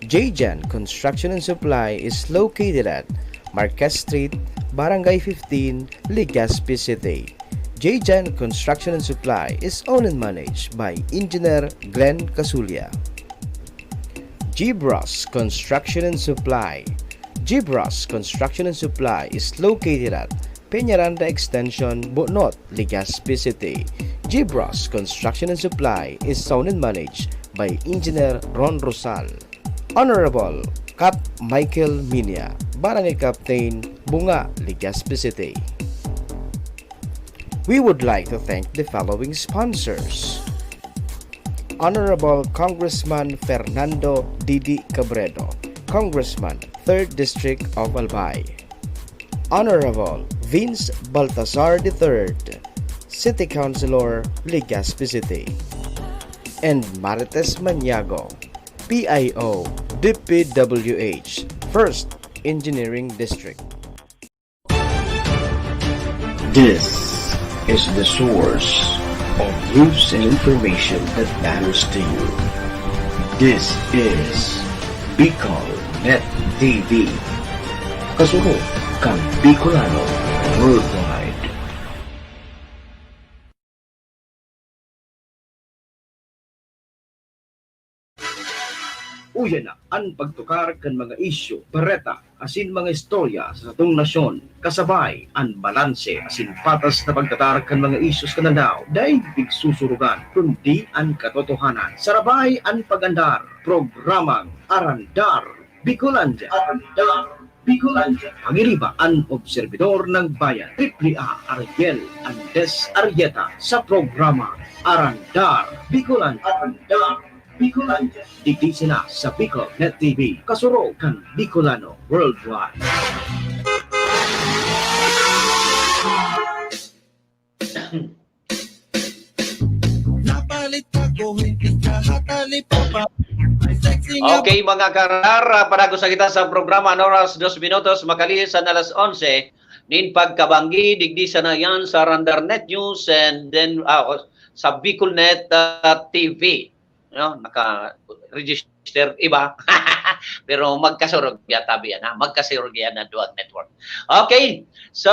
Jayjan Construction and Supply is located at Marquez Street, Barangay fifteen, Legazpi City. Jayjan Construction and Supply is owned and managed by Engineer Glenn Casulia. Gibras Construction and Supply. Gibras Construction and Supply is located at Peñaranda Extension, Bunot, Legazpi City. Gibras Construction and Supply is owned and managed by Engineer Ron Rosal. Honorable Cap Michael Minia, Barangay Captain, Bunga, Legazpi City. We would like to thank the following sponsors. Honorable Congressman Fernando Didi Cabredo, Congressman, third District of Albay. Honorable Vince Baltazar the third, City Councilor, Legazpi City. And Marites Maniago, P I O, D P W H, First Engineering District. This is the source of news and information that matters to you. This is Bicol Net T V. Kasurog kan Bicolano Worldwide. Uya na an pagtukar kan mga isyu, bareta, asin mga istorya sa satong nasyon, kasabay an balanse asin patas na pagtatar kan mga isyu sa Kalandaw. Dai pigsusurugan, kundi an katotohanan. Sarabay an pag-andar, programang Arandar Bicolandia. Arandar Bicolandia. Pagiriba an obserbidor ng bayan, Triple A Ariel Andes Arrieta sa programa Arandar Bicolandia. Arandar Bicolandia. Digdi sana sa Bicol Net T V, kasurog kan Bicolano Worldwide. Napalit ako, hindi ka hatalipapa. May sexy nga Okay, mga karar, ah, padagos na kita sa programa, an oras, dos minutos, makalihis an alas onse. Nin pagkabanggi, digdi sana yan sa Arandar Net News and then ah, sa Bicol Net ah, T V. No? Naka-register iba. Pero magkasurog yan, tabi yan, ha? Magkasurog yan na duwag network. Okay, so,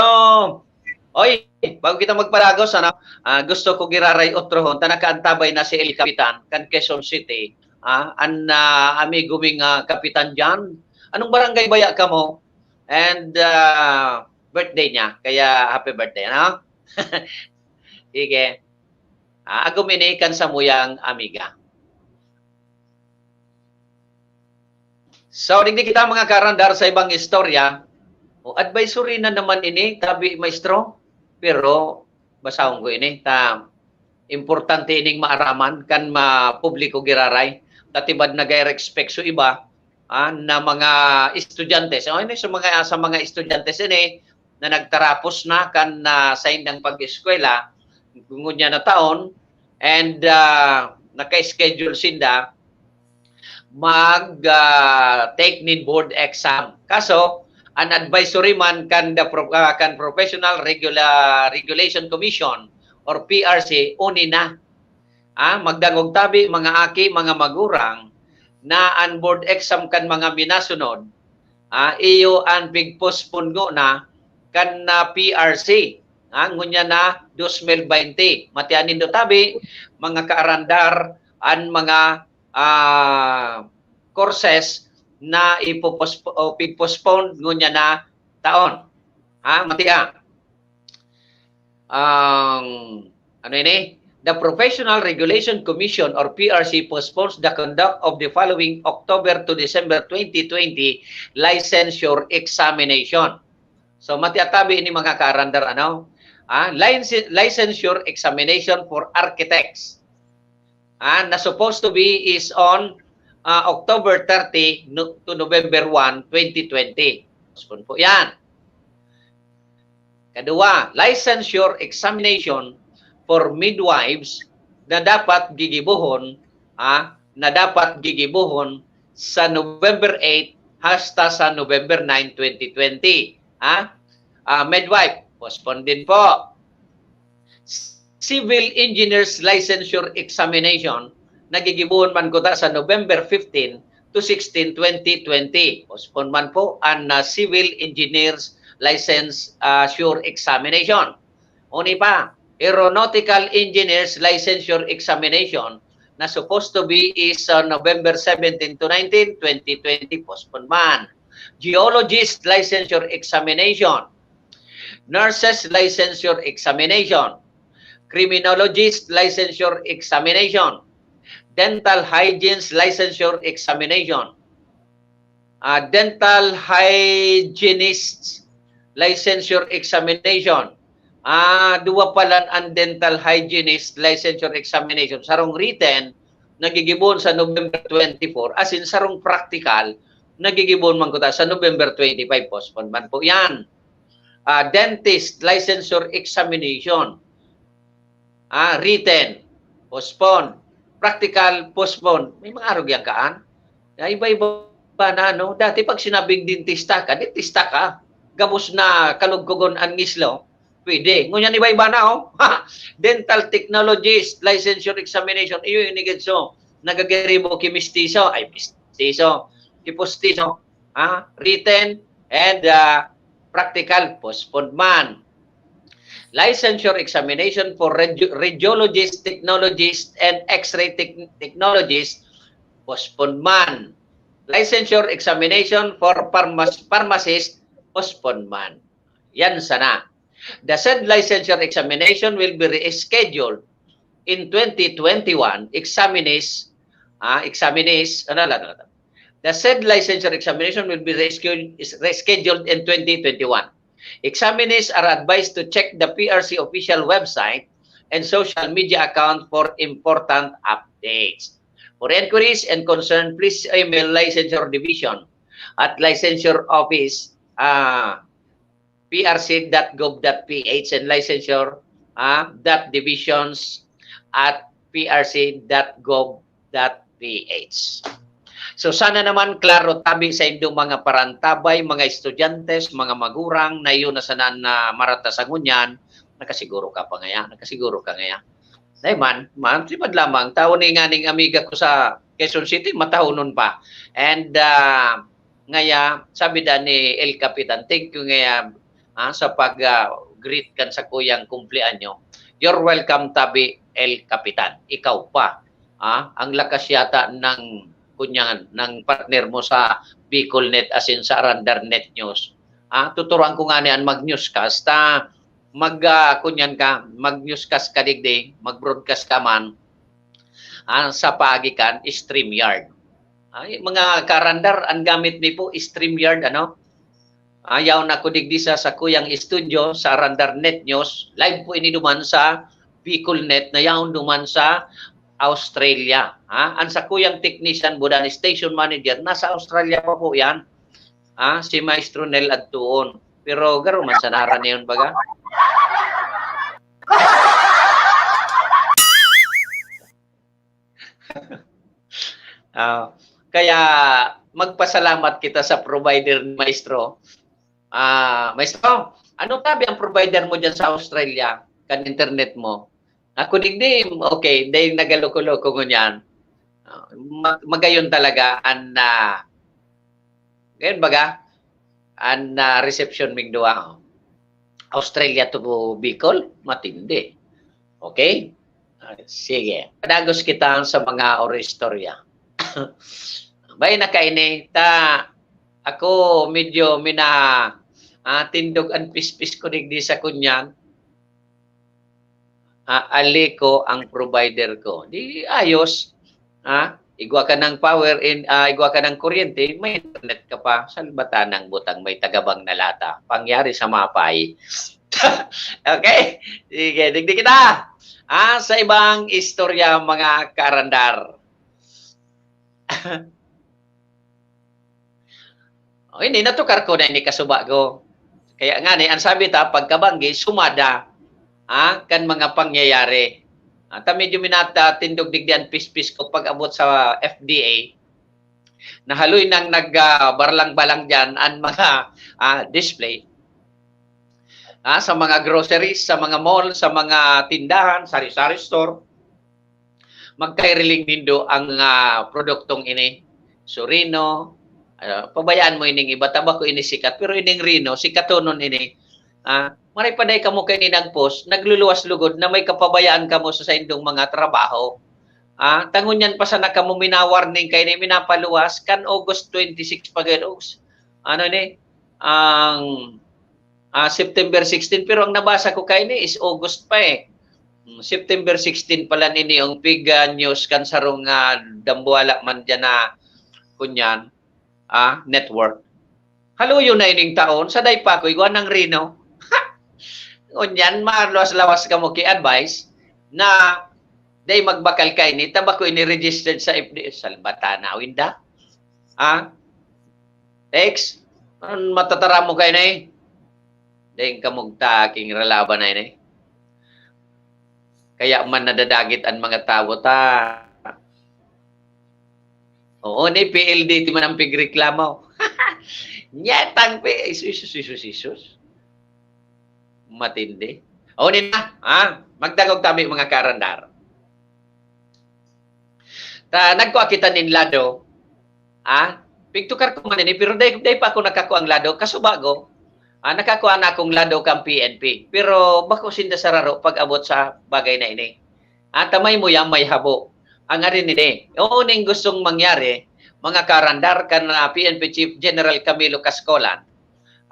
oy, bago kita magpadagos, ano, ah, gusto ko giraray otrohon, ta nakaantabay na si El Capitan, kan Quezon City, ah, an ah, amigo ming ah, Kapitan John. Anong barangay baya kamo? And ah, birthday niya, kaya happy birthday, ano? Sige. Ah, agom ini kan samuyang amiga. So, digdi kita, mga karandar, sa ibang istorya. O, advisory na naman ini, tabi, maestro. Pero, basahon ko ini. Ta, importante ining maaraman kan mapubliko giraray. Tatibad na gay respect so iba ah, na mga estudyante. So, ano sa mga, sa mga estudyante ini na nagtarapos na kan ah, saindang pag-eskwela, ngunyan na taon, and ah, naka-schedule sinda mag ah, take nin board exam. Kaso, an advisory man kan the pro, ah, kan Professional Regula, Regulation Commission or P R C, uni na. Ah, magdangog tabi, mga aki, mga magurang, na an board exam kan mga minasunod, ah, iyo an pig-postpone ngona kan ah, P R C, ah, ngunyan na dos mil baynte. Matian nindo tabi, mga kaarandar, an mga ah, courses na ipopostpo, o pig-postpone ngunyan na taon. Ha, matia. Ang ano ini? The Professional Regulation Commission or P R C postpones the conduct of the following October to December twenty twenty licensure examination. So, matiatabi ini, mga kaarandar, ano? Ah, license, licensure examination for architects. Ah, na supposed to be is on ah, October thirty no, to November one, twenty twenty. Postpone po yan. Kadua, licensure examination for midwives na dapat gigibohon, ah, na dapat gigibohon sa November eight hasta sa November nine, twenty twenty. Ah, ah, midwife, postpone din po. Civil Engineers Licensure Examination na gigibohon man kuta sa November fifteen to sixteen, twenty twenty. Postpone man po an ah, Civil Engineers License ah, Sure Examination. Uni pa, Aeronautical Engineers Licensure Examination na supposed to be is ah, November seventeen to nineteen, twenty twenty. Postpone man. Geologist Licensure Examination, Nurses Licensure Examination, Criminologist Licensure Examination, Dental Hygienist Licensure Examination, ah, Dental Hygienist Licensure Examination. Ah, duwa palan an Dental Hygienist Licensure Examination. Sarong written, nagigibohon sa November twenty-four, asin sarong practical, nagigibohon man kuta sa November twenty-five, postpone man po yan. Ah, dentist licensure examination. Ah, written, postpone. Practical, postpone. May mga arog yan kaan. Na iba-iba na, no? Dati pag sinabing dentista ka, dentista ka. Gabos na kalugkogon an ngislo. Pwede. Ngunyan iba-iba na, oh. Dental technologist, licensure examination. Iyo yung nigid so. Nagagiribo ki mestizo. Ay, mestizo. Ki postizo. Ah, written and ah, practical, postponed man. Licensure examination for radi- radiologist, technologist, and x-ray tech- technologist, postponed man. Licensure examination for pharmac- pharmacist, postponed man. Yan sana. The said licensure examination will be rescheduled in twenty twenty-one. Examinees, ah, examinees, ano, ano, ano. The said licensure examination will be rescheduled, is rescheduled in twenty twenty-one. Examinees are advised to check the P R C official website and social media account for important updates. For inquiries and concern, please email licensure division at licensure office, ah, P R C dot gov dot P H and licensure, ah, dot divisions at P R C dot gov dot P H. So sana naman klaro tabi sa indong mga parantabay, mga estudyante, mga magurang na iyo na sana na marata sa ngunyan, nakasiguro ka pa ngaya, nakasiguro ka ngaya. Dahil man, man, sipad lamang, tao ni nganing amiga ko sa Quezon City, matahonon pa. And ah, ngaya, sabi da ni El Capitan, thank you ngaya ah, sa pag ah, greet kan sa kuyang kumpleanyo. You're welcome, tabi El Capitan. Ikaw pa. Ah, ang lakas yata ng kunyan, ng partner mo sa Bicolnet asin sa Arandarnet News. Ah, tuturuan ko nga ni an mag-newscast. Ah, mag ah, kunyan ka, mag-newscast ka digdi, mag-broadcast ka man. Ah, sa paagi kan StreamYard. Ay, mga karandar, ang gamit mi po, StreamYard, ano? Ah, yaon ako digdi sa sakuyang studio sa Arandarnet News. Live po ini duman sa Bicolnet na yaon duman sa Australia. Ha? Ang sakuyang technician po dan, station manager, nasa Australia pa po yan. Ah, si Maestro Nel Adtuon. Pero garo man sa naran niyon, baga. Ah, kaya magpasalamat kita sa provider ni Maestro. Ah, Maestro, ano tabi ang provider mo diyan sa Australia, kan internet mo? Ako digdi, okay, dai nagaloko-loko ngunyan. Ah, ma- magayon talaga an ah, ngayon baga, an ah, reception ming duwa, oh. Australia to Bicol, matindi. Okay? Ah, sige. Padagos kita sa mga oristorya. Bay, nakaini ta, ako medyo mina ah, tindog an pispis ko digdi sa kunyan. Ah, Alico ang provider ko. Di ayos. Ah, igwa ka ng power, in, ah, igwa ka ng kuryente, may internet ka pa. Salbatanang butang may tagabang na lata. Pangyari sa mapay. Okay? Sige, digdi kita. Ah, sa ibang istorya, mga karandar. O, ini, natukar ko na ini kasuba ko. Kaya nga ni, ang sabi ta, pagkabanggi, sumada, ah, kan mga pangyayari. Ah, ta medyo minata, tindog digdi an pispis ko pag-abot sa F D A. Nahaloy nang nag, ah, barlang-balang diyan an mga, ah, display. Ah, sa mga groceries, sa mga mall, sa mga tindahan, sari-sari store. Magkairiling nindo ang, ah, produktong ini. So, Rino, ah, pabayaan mo ining iba, tabako ini sikat, pero ining Rino, sikatonon ini. Ah, maray pa dai kamo kaini nag-post, nagluluwas lugod na may kapabayaan kamo sa saindong mga trabaho. Ah, ta ngunyan pa sana kamo mina-warning kaini, minapaluwas, kan August twenty-six pa gayod, August. Ano ni? Ang, ah, September sixteen, pero ang nabasa ko kaini is August pa eh. Hmm, September sixteen pala nini ang pig, ah, news kan sarong, ah, dambuwala man diyan na kunyan, ah, network. Haluyo na ining taon, sa dai pa ako igwa ng Rino. Ngunyan, maluwas-lawas kamo ki advice na dai magbakal kaini, tabako ini registered sa F D A. Salbatana, winda. Ah? Ex, an matataram mo kaini? Dai ka mugta, king ralaban na ini. Kaya man nadadagit an mga tawo ta. Oo, ni P L D T man ang pigreklamo. Nyetang P-, isus, isus, isus, isus. Matindi. O, ni na, ha? Magdangog tabi, mga karandar. Ta, nagkua kita nin lado. Ah, pigtukar ko man ini, pero dai, dai pa ako nakakuang lado. Kasubago, ah, nakakuha na akong lado kan P N P. Pero bako sinda sararo pag-abot sa bagay na ini. At may muya, may habo. Ang ari nini, oo, ning gustong mangyari, mga karandar kan, ah, P N P Chief General Camilo Cascolan,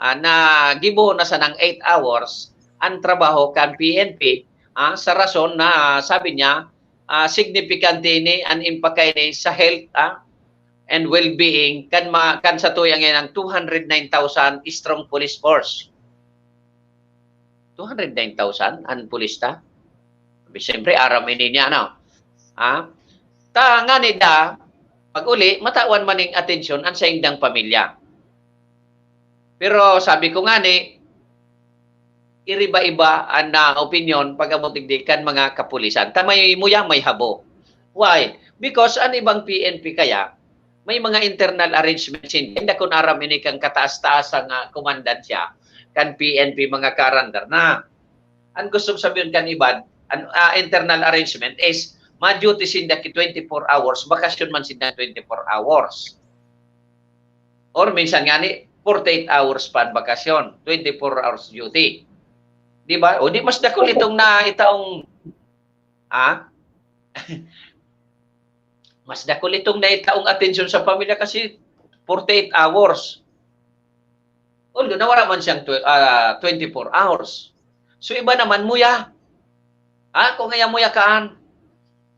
ah, na gibo na sanang eight hours ang trabaho kan P N P, ah, sa rason na, sabi niya, ah, signifikante ini an impakay ni sa health, ah, and well-being kan ma-, kan sa tuyang yan ang two hundred nine thousand strong police force. Two hundred nine thousand an pulis ta? Sabi, siyempre, aram ini niya, ano? Ha? Ta, ngani da, pag uli, matawan man ning atensyon an saindang pamilya. Pero sabi ko ngani, iriba-iba an, ah, opinyon pag-abot digdi kan mga kapulisan. Ta may muya, may habo. Why? Because an ibang P N P kaya, may mga internal arrangements, hindi na kun aram ini kan kataas-taas ang, ah, komandansya kan P N P, mga karandar, na. Ang gustong sabihin kan iban, an, ah, internal arrangement is ma-duty sinda ki twenty-four hours, bakasyon man sinda twenty-four hours. Or minsan ngani, forty-eight hours pa an bakasyon, twenty-four hours duty. Di ba? O di mas dakul itong naitaong, ah? Mas dakul itong naitaong atensyon sa pamilya kasi forty-eight hours. Although nawara man siyang twe-, ah, twenty-four hours. So iba naman muya. Ah, kung ngayon muya kaan.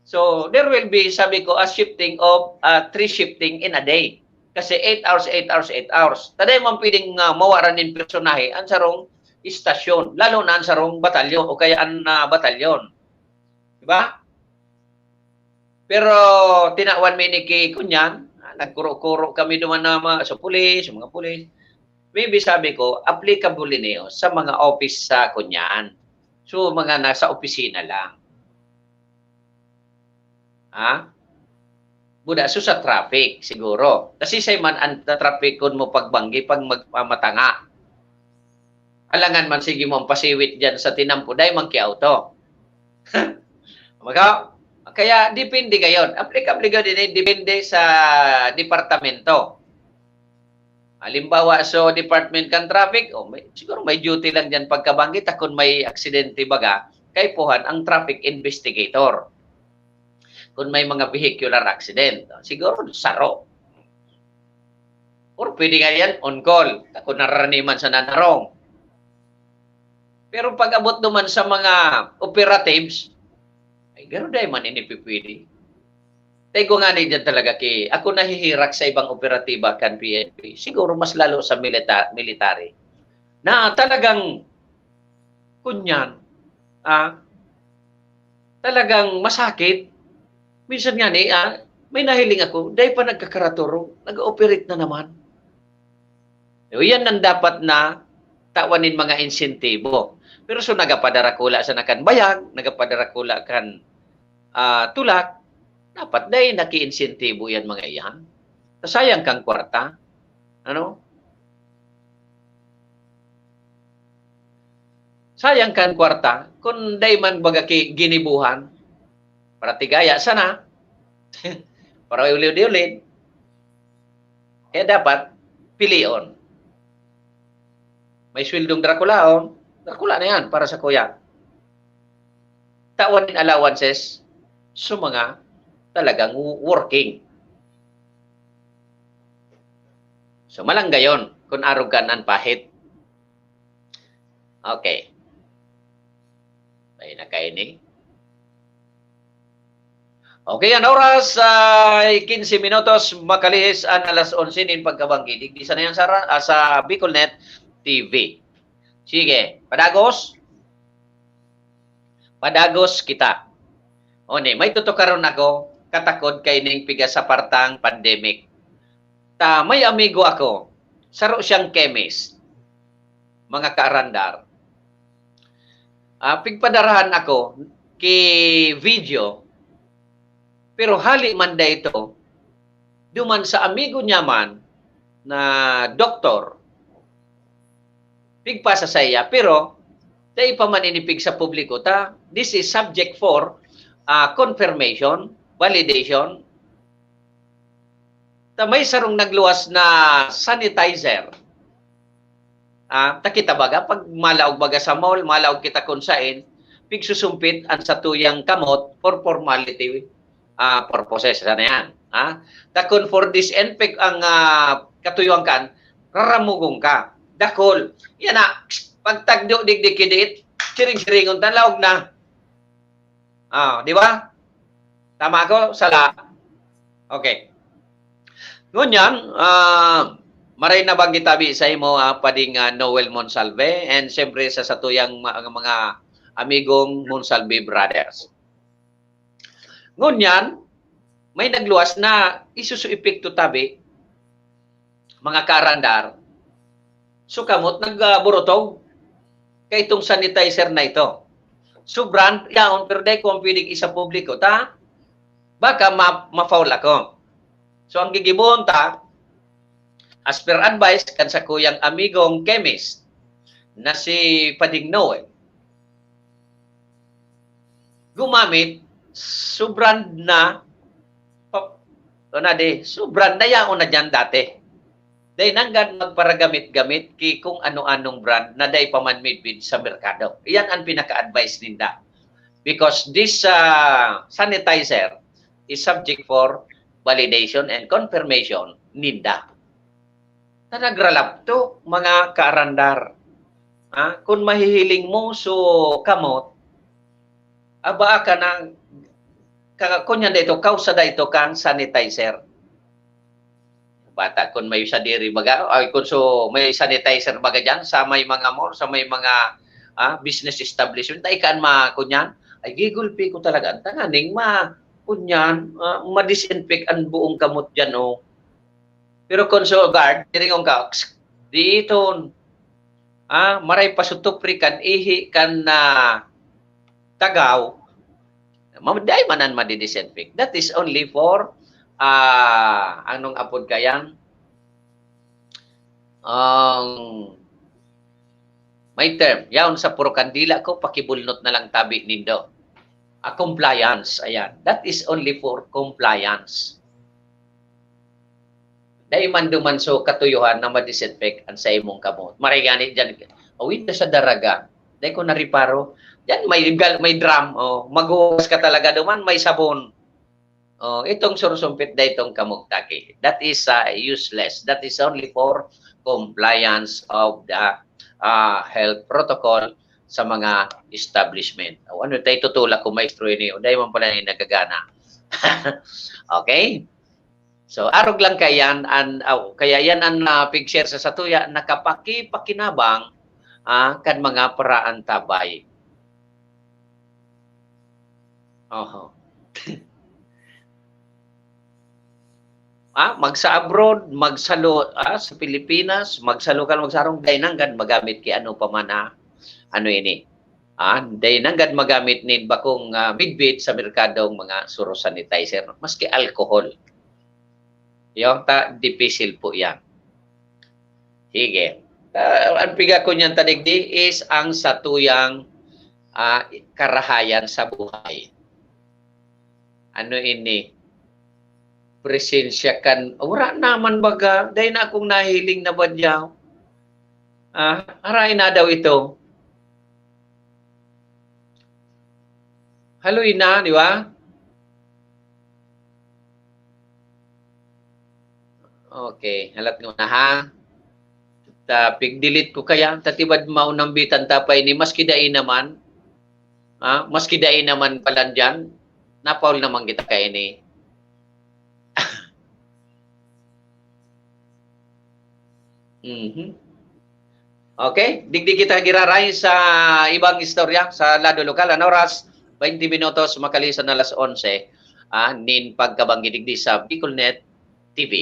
So there will be, sabi ko, a shifting of, ah, three shifting in a day. Kasi eight hours, eight hours, eight hours. Taday man pwedeng, ah, mawara nin personahe ang sarong istasyon, lalo na ang sarong batalyon o kaya ang, ah, batalyon. Di ba? Pero tinawan mi ni ki kunyan, ah, nagkuro-kuro kami duman na mga, sa pulis, sa mga pulis. Maybe sabi ko, applicable ini, oh, sa mga office sa kunyan. So, mga nasa opisina lang. Ha? Buda, so sa traffic, siguro. Kasi say man ang traffic kun mo pagbanggi, pag magpamatanga. Alangan man, sige mo ang pasiwit dyan sa tinampo, dai man ki auto. Maka-, kaya depende gayon. Applicable gayon din, eh, depende sa departamento. Halimbawa, so department kan traffic, oh, may, siguro may duty lang dyan pagkabanggi, ta kun may aksidente baga, kaipuhan ang traffic investigator. Kun may mga vehicular accident, siguro saro. Or pwede nga yan, on call, ta kun naraniman sa nanarong. Pero pag abot naman sa mga operatives, ay, garo dai man ini pipwede. Tay ko ngani dyan talaga ki, ako nahihirak sa ibang operatiba kan P N P. Siguro mas lalo sa milita-, military. Na talagang, kunyan, ah, talagang masakit. Minsan ngani, ah, may nahiling ako, dai pa nagkakaraturog, nag-ooperate na naman. So, yan ang dapat na tawan nin mga insentibo. Pero so, nagapadarakula sana kan bayag, nagapadarakula kan, ah, tulak, dapat dai nakiinsentibo yan mga iyan. Sayang kang kwarta. Ano? Sayang kan kwarta, kun dai man baga ki ginibuhan, para tigaya sana, para ulid-ulid. Kaya dapat, pilion. May sweldong drakulaon, drakula na yan para sa kuya. Tawan nin allowances sa mga talagang wo-, working. So, malanggayon kun arog kan an pahit. Okay. Ay, nakaini. Okay, ang oras ay quince minutos, makalihis an alas onse nin pagkabanggi. Digdi sana yan sa ra-, ah, sa Bicolnet T V. Sige, padagos. Padagos kita. O ni, may tutukaron ako, katakod kaining piga sa partang pandemic. Ta, may amigo ako, saro siyang chemist, mga kaarandar. Ah, pigpadarahan ako, ki video, pero hali man dai ito, duman sa amigo niya man na doktor, pigpasa saiya, pero dai pa man ini pig sa publiko ta. This is subject for, ah, confirmation, validation. Ta may sarong nagluwas na sanitizer. Ah, ta kita baga, pag malaog baga sa mall, malaog kita kun saen, pigsusumpit an satuyang kamot for formality, ah, purposes. Sana yan, ha? Ta kun for disinfect ang, ah, katuyuan kan, raramugon ka. Dakul. Yan na, pagtagdo digdi ki diit, siring-siringon ta, laog na. Ah, di ba? Tama ako? Sala. Okay. Ngunyan, ah, maray na bang itabi sa imo, ah, pading, ah, Noel Monsalve, and siyempre sa satuyang ma-, mga amigong Monsalve Brothers. Ngunyan, may nagluwas na isusu epekto tabi, mga kaarandar. So, kamot nagburutog kay itong sanitizer na ito. So, brand yaon, pero dai ko ang pwedeng isa publiko, ta? Baka ma-, ma-foul ako. So, ang gigibohon ta, as per advice kan sakuyang amigong chemist na si Pading Noel, gumamit so brand na pa-, ano di, so brand na yaon na diyan dati. Dai nanggad magparagamit-gamit ki kung ano-anong brand na dai pa man midbid sa merkado. Iyan ang pinaka-advice ninda. Because this, ah, sanitizer is subject for validation and confirmation ninda. Ta nagralapto, mga kaarandar. Ah, kun mahihiling mo so kamot, aba ka na, ka-, kunyan da ito, kausa da ito kan sanitizer. Bata, kun may sadiri baga, ay, kun so, may sanitizer baga diyan, sa may mga mall, sa may mga, ah, business establishment, ay kaan ma-, kunyan, ay gigulpi ko talaga, ang tanganing ma-, kunyan, ah, ma-disinfect ang buong kamot diyan, oh. Pero kun so guard, diringon ka, "Ks-, diiton." Ah, maray pa sutupri kan ihi kan, ah, tagaw. Ma-, dai man an madidisinfect. That is only for, ah, anong apod kayan? Ang may term, yaon sa puro kandila ko, pakibulnot na lang tabi nindo. Ah, compliance, ayan. That is only for compliance. Dai man duman so katuyuhan na ma-disinfect an sa imong kamot. Maray gani diyan, awid na sa daraga. Dai ko nariparo. Diyan may gal-, may drum. Oh, maghuhugas ka talaga duman, may sabon. Oh, itong surusumpit na itong kamugtaki. That is, uh, useless. That is only for compliance of the, uh, health protocol sa mga establishment. O, ano tayo tutulak ko, maestro, ini? O, dahil man pala yung nagagana. Okay? So, arog lang kaya yan, an, aw, kaya yan ang, ah, pig-share sa satuya, nakapakipakinabang, ah, kan mga paraantabay. Oho. Ah, magsa abroad, magsalo, ah, sa Pilipinas, magsalo ka, magsarong, dai nanggad magamit ki ano pa man, ah, ano ini. Ah, dai nanggad magamit nin bakong, ah, midbid sa merkadong mga suro sanitizer, maski alcohol. Yung ta, dipisil po yan. Sige. Ah, ang piga ko niyan ta digdi is ang satuyang, ah, karahayan sa buhay. Ano ini? Presensya kan, wala naman baga, dahil na akong nahiling na badyaw. Ah, aray na daw ito. Haloy na, di ba? Okay, halat ko na ha. Ta, pig-delete ko kaya, tatibad maunambitan ta pa ini, maski dai naman. Ha? Maski dai naman palan diyan, napaul naman kita kaini. Mhm. Okay, digdi kita giraray sa ibang istorya sa lado lokal. An oras, baynte minutos, makalisan na alas onse, ah, nin pagkabanggi digdi sa Bicolnet T V.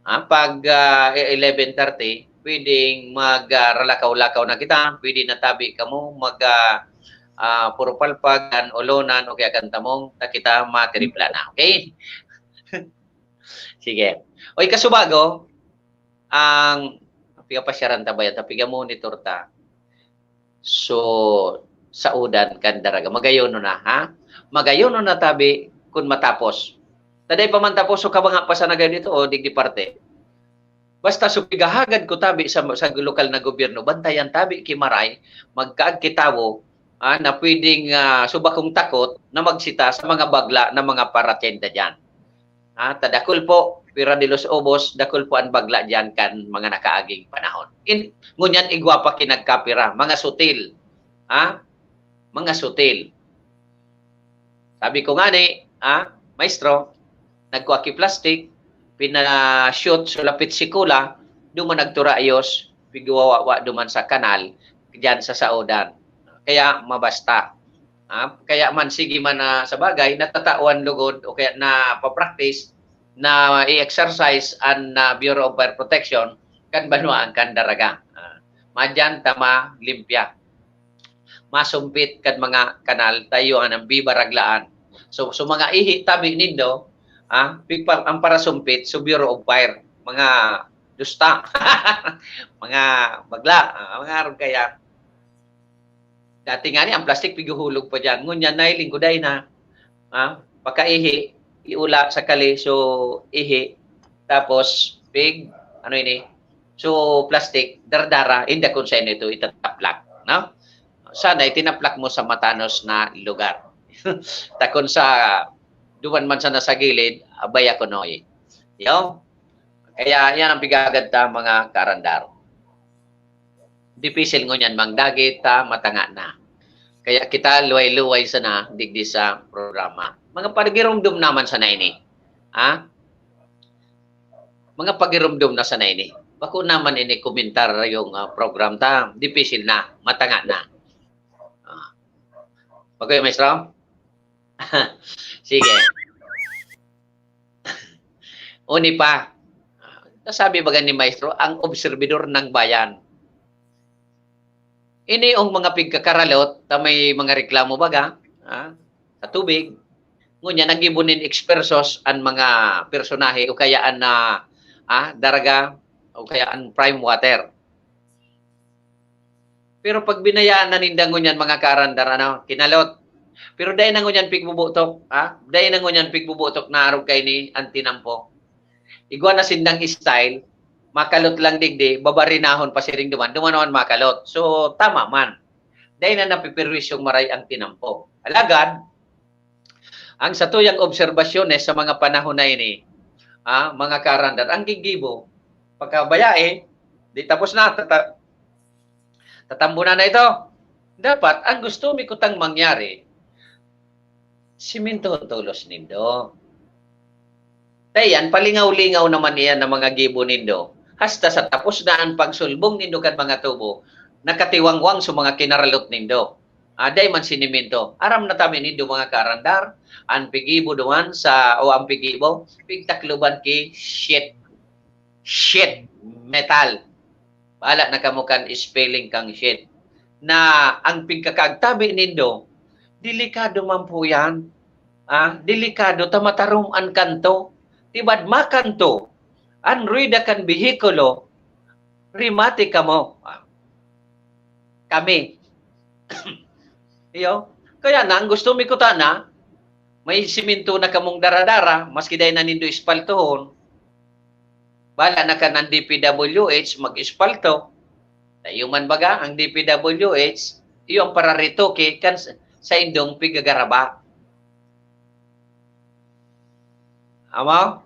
Ah, pag, ah, eleven thirty, pwedeng mag, ah, ralakaw-lakaw na kita, pwede na tabi kamo, mag, ah, ah, puro palpag, kan olonan, o kaya kan tamong, ta kita matiripla na. Okay? Sige. O, ikasubago, ang pigapasyaran ta ba yan? Ta piga-monitor ta. So, saodan kan daraga. Magayon na, ha? Magayon na tabi kun matapos. Ta dai pa man tapos, so kabanga pa sana gayon ito, o digdi parte. Basta so pigahagad ko tabi sa, sa lokal na gobyerno, bantayan tabi ki maray, magkaag ki tawo, ah, na pwedeng, ah, so bakong takot na magsita sa mga bagla na mga paratenda diyan. Ah, ta dakul po, Fuera de los Ubos, dakul po an bagla diyan kan mga nakaaging panahon. In, ngunyan igwa pa ki nagkapira, mga sutil. Ha? Mga sutil. Sabi ko ngani, ah, maestro, nagkua ki plastik, pina-shoot so lapit sikula, duman nagturayos, pigwawawa duman sa kanal, diyan sa saodan. Kaya mabasta. Ah, kaya man, sige man na sa bagay, natatawan lugod o kaya napapractice na i-exercise an, ah, Bureau of Fire Protection kan banwaan kan Daraga. Ah, madyan ta malimpya. Masumpit kan mga kanal, tayo ang bibaraglaan. So, so mga ihi tabi nindo, ah, pigpa-, ang parasumpit, so Bureau of Fire, mga dusta, mga bagla, ah, mga arog kaya. Dati ngani, ang plastik pighuhulog pa diyan. Ngunyan, nahiling ko, dai na. Ah, pakaihi, iula sa kali, so ihi. Tapos, pig, ano ini? So, plastik, dardara, inda kung saan ito itataplak, no? Sana itinaplak mo sa matanos na lugar. Ta kun sa duman man sana sa gilid, abay ako, noy. Yo? Kaya yan ang pigagad ta, mga karandar. Dipisil ngunyan mangdagit ta matanga na. Kaya kita luway-luway sana digdi sa programa. Mga pagirumdom naman sana ini. Ha? Mga pagirumdom na sana ini. Bako naman ini komentar yung, ah, program ta. Dipisil na, matanga na. Ah. Bago yung maestro? Sige. Uni pa, nasabi baga ni Maestro, ang obserbidor ng bayan. Ini ang mga pigkakaralot ta may mga reklamo baga, ah, sa tubig. Ngunyan, naggibo nin ekspertos an mga personahe o kaya an, ah, ah, Daraga o kaya an Prime Water. Pero pag binayaan na ninda ngunyan, mga kaarandar, ano, kinalot. Pero dai na ngunyan pigbubutok, ha? Dai na ngunyan pigbubutok na arog kaini an tinampo. Igwa na sindang style, makalot lang digdi, babarinahon pa siring duman, duman naman makalot. So, tama man. Dai na napiperwisyong maray ang tinampo. Alagad, ang satuyang obserbasyones sa mga panahon na ini, ah, mga kaarandar, ang gigibo, pagkabayae, di tapos na, tata-, tatambunan na ito. Dapat, ang gusto mi kutang mangyari, simintohon tolos nindo. Kaya yan, palingaw-lingaw naman iyan ang mga gibo nindo. Hasta sa tapos na ang pagsulbong nindo kan mga tubo, nakatiwangwang sa mga kinaralot nindo. Aday man siniminto. Aram na tami nindo, mga kaarandar, ang pigibo duman sa, o ang pigibo, pigtakloban ki sheet. Sheet metal. Bahala na kamo kan spelling kang sheet. Na ang pigkakaagtabi nindo, delikado man po yan. Ah, delikado ta matarom an kanto. Tibad makanto, an ruweda kan behikulo, remate kamo. Ah, kami. Iyo. Kaya na, ang gusto mi kutana, may siminto na kamong dara-dara, maski dai na nindo espaltohon. Bala na kan ang D P W H mag-espalto. Tayo man baga, ang D P W H, iyo ang pararetoke kan sa, sa indong pigagaraba. Ama?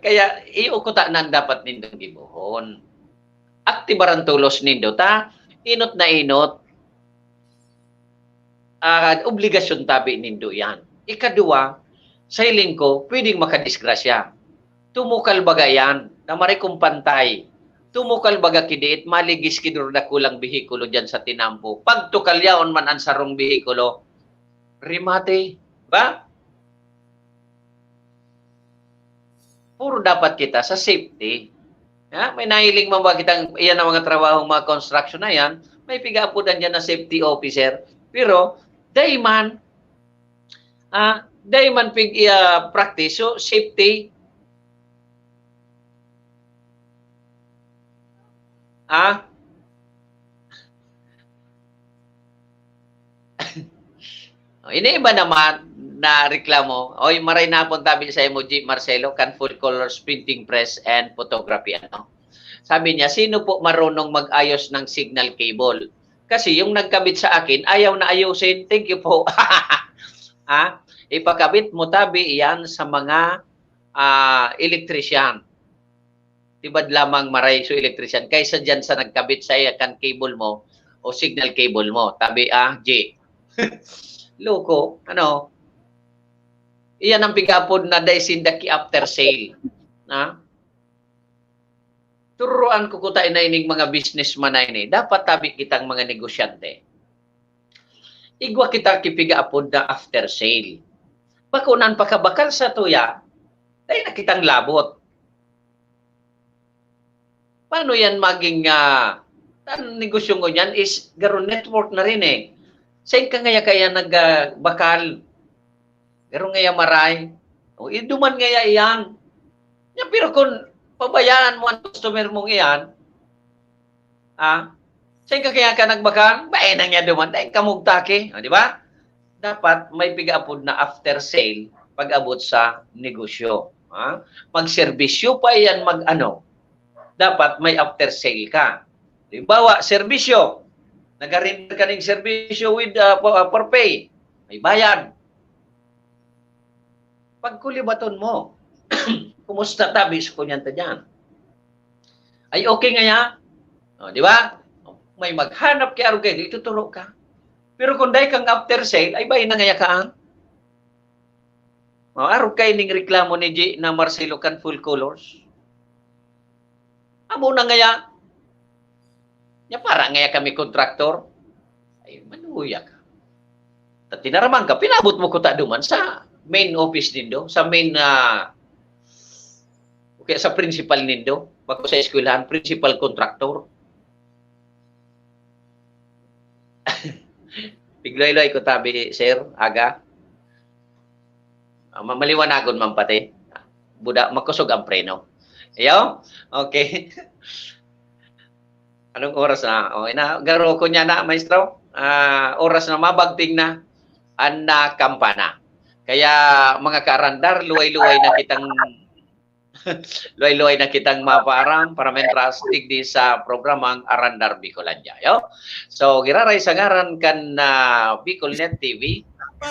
Kaya, iyo kutana an dapat nindong gibohon. Aktibaran tolos nindo ta, inot na inot, ah, obligasyon tabi nindo yan. Ikadua, sa hiling ko, pwedeng makadisgrasya. Tumukal baga yan, na maray kung pantay. Tumukal baga ki diit, maligis ki dur dakulang behikulo diyan sa tinampo. Pagtukal yaon man an sarong behikulo, remate, ba? Puro dapat kita sa safety. Ha? May nahiling man ba kitang, iyan ang mga trabahong mga construction na yan, May pig-aapodan diyan na safety officer. Pero, dai man, ah, dai man pig-, ah, practice. So, safety, ah, Ini iba naman na reklamo, "Oy, maray na hapon tabi sa emoji, Marcelo, kan Full Colors Printing Press and Photography, ano?" Sabi niya, "Sino po marunong mag-ayos ng signal cable? Kasi yung nagkabit sa akin, ayaw na ayusin. Thank you po." Ha? Ipakabit mo tabi yan sa mga, ah, electrician. Tibad lamang maray so electrician kaysa diyan sa nagkabit sa iya kan cable mo o signal cable mo. Tabi, ah, G. Loko, ano? Iyan ang pig-apod na dai sinda ki after sale. Ha? Turuan ko kuta na ining mga businessman na ini. Dapat tabi kitang mga negosyante. Igwa kita ki pig-apod na after sale. Bako nan pakabakal sa tuya, dai na kitang labot. Paano yan maging, ah, ang negosyo ngunyan is garo network na rin eh. Sain ka ngaya kaya nag, ah, bakal? Garo ngaya maray? O, iduman ngaya iyan. Nya, pero kung pabayaan mo ang customer mong iyan, ah, sain ka kaya ka nagbakal? Bae na nga duman, dai ka mugtaki. O, di ba? Dapat may pig-apod na after sale pag-abot sa negosyo. Ha? Magserbisyo pa iyan, mag-ano, dapat may after sale ka. Halimbawa, serbisyo. Nag-arender ka ning serbisyo with, ah, for, ah, for pay. May bayad. Pagkulibaton mo, kumusta tabi sa kunyanta dyan? Ay, okay ngaya? O, di ba? May maghanap kay arog kayo, ituturo ka. Pero kung dai kang after sale, ay bae na ngaya ka ang. O, arog kayo ning reklamo ni G na Marcelo kan Full Colors. Amo na ngaya. Nya para ngaya kami kontraktor. Ay, maluya ka. Ta tinaraman ka, pinabot mo kuta duman sa main office nindo, sa main, ah, o kaya sa principal nindo, bako sa eskwelahan, principal contractor. Pigloy-loy ko tabi, sir, aga. Ah, ma-, maliwanagon man pati. Buda, makosog ang preno. Iyo? Okay. Anong oras na? Okay na. Garo ko niya na, maestro. Ah, oras na, mabagting na an, ah, kampana. Kaya, mga kaarandar, luway-luway na kitang, luway-luway na kitang mapaaram para mentras digdi sa programang Arandar Bicolandia, yo? So, giraray sa ngaran kan, ah, Bicolnet T V,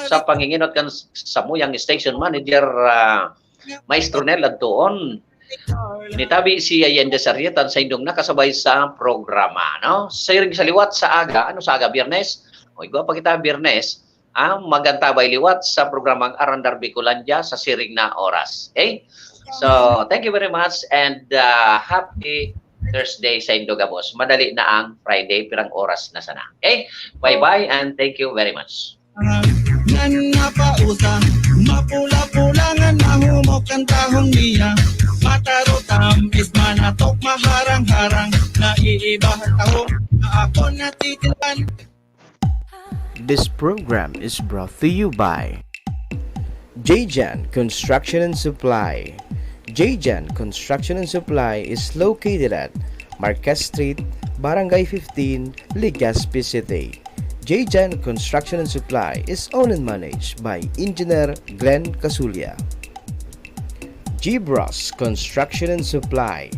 sa panginginot kan s-, samuyang station manager, ah, Maestro Nel Adtuon. Nitabi si Allende Sarietan sa indong nakasabay sa programa, no? Siring sa liwat sa aga, ano sa aga, Biyernes? O, igwa pa kita, Biyernes. Ah, magantabay liwat sa programang Arandar Bicolandia sa siring na oras. Okay? So, thank you very much and, ah, happy Thursday sa indo gabos. Madali na ang Friday, pirang oras na sana. Okay? Bye-bye and thank you very much. Ngan napausa, mapula-pula ngan mahumok ang tahong niya. Mataro tamis, manatok, maharang-harang, naiiba ang tahong na ako natitindan. This program is brought to you by J J N Construction and Supply. J J N Construction and Supply is located at Marquez Street, Barangay fifteen, Legazpi City. J J N Construction and Supply is owned and managed by Engineer Glenn Casulia. Gibras Construction and Supply.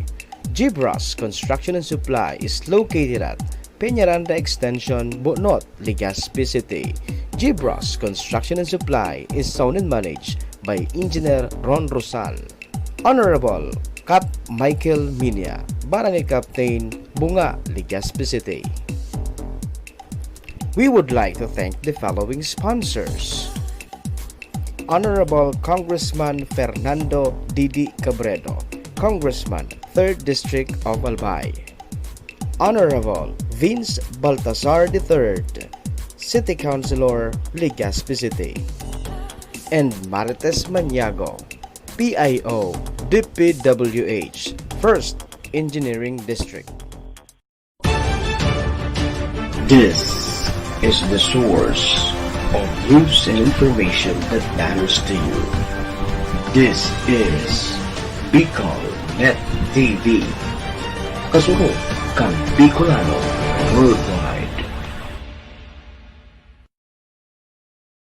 Gibras Construction and Supply is located at Peñaranda Extension, Bunot, Legazpi City. Gibras Construction and Supply is owned and managed by Engineer Ron Rosal. Honorable Cap Michael Minia, Barangay Captain, Bunga, Legazpi City. We would like to thank the following sponsors. Honorable Congressman Fernando Didi Cabredo, Congressman, Third District of Albay. Honorable Vince Baltazar the third, City Councilor, Legazpi City. And Marites Maniago, P I O, D P W H, First Engineering District. This is the source of news and information that matters to you. This is Bicol Net T V. Kasunod kan Bicolano Worldwide.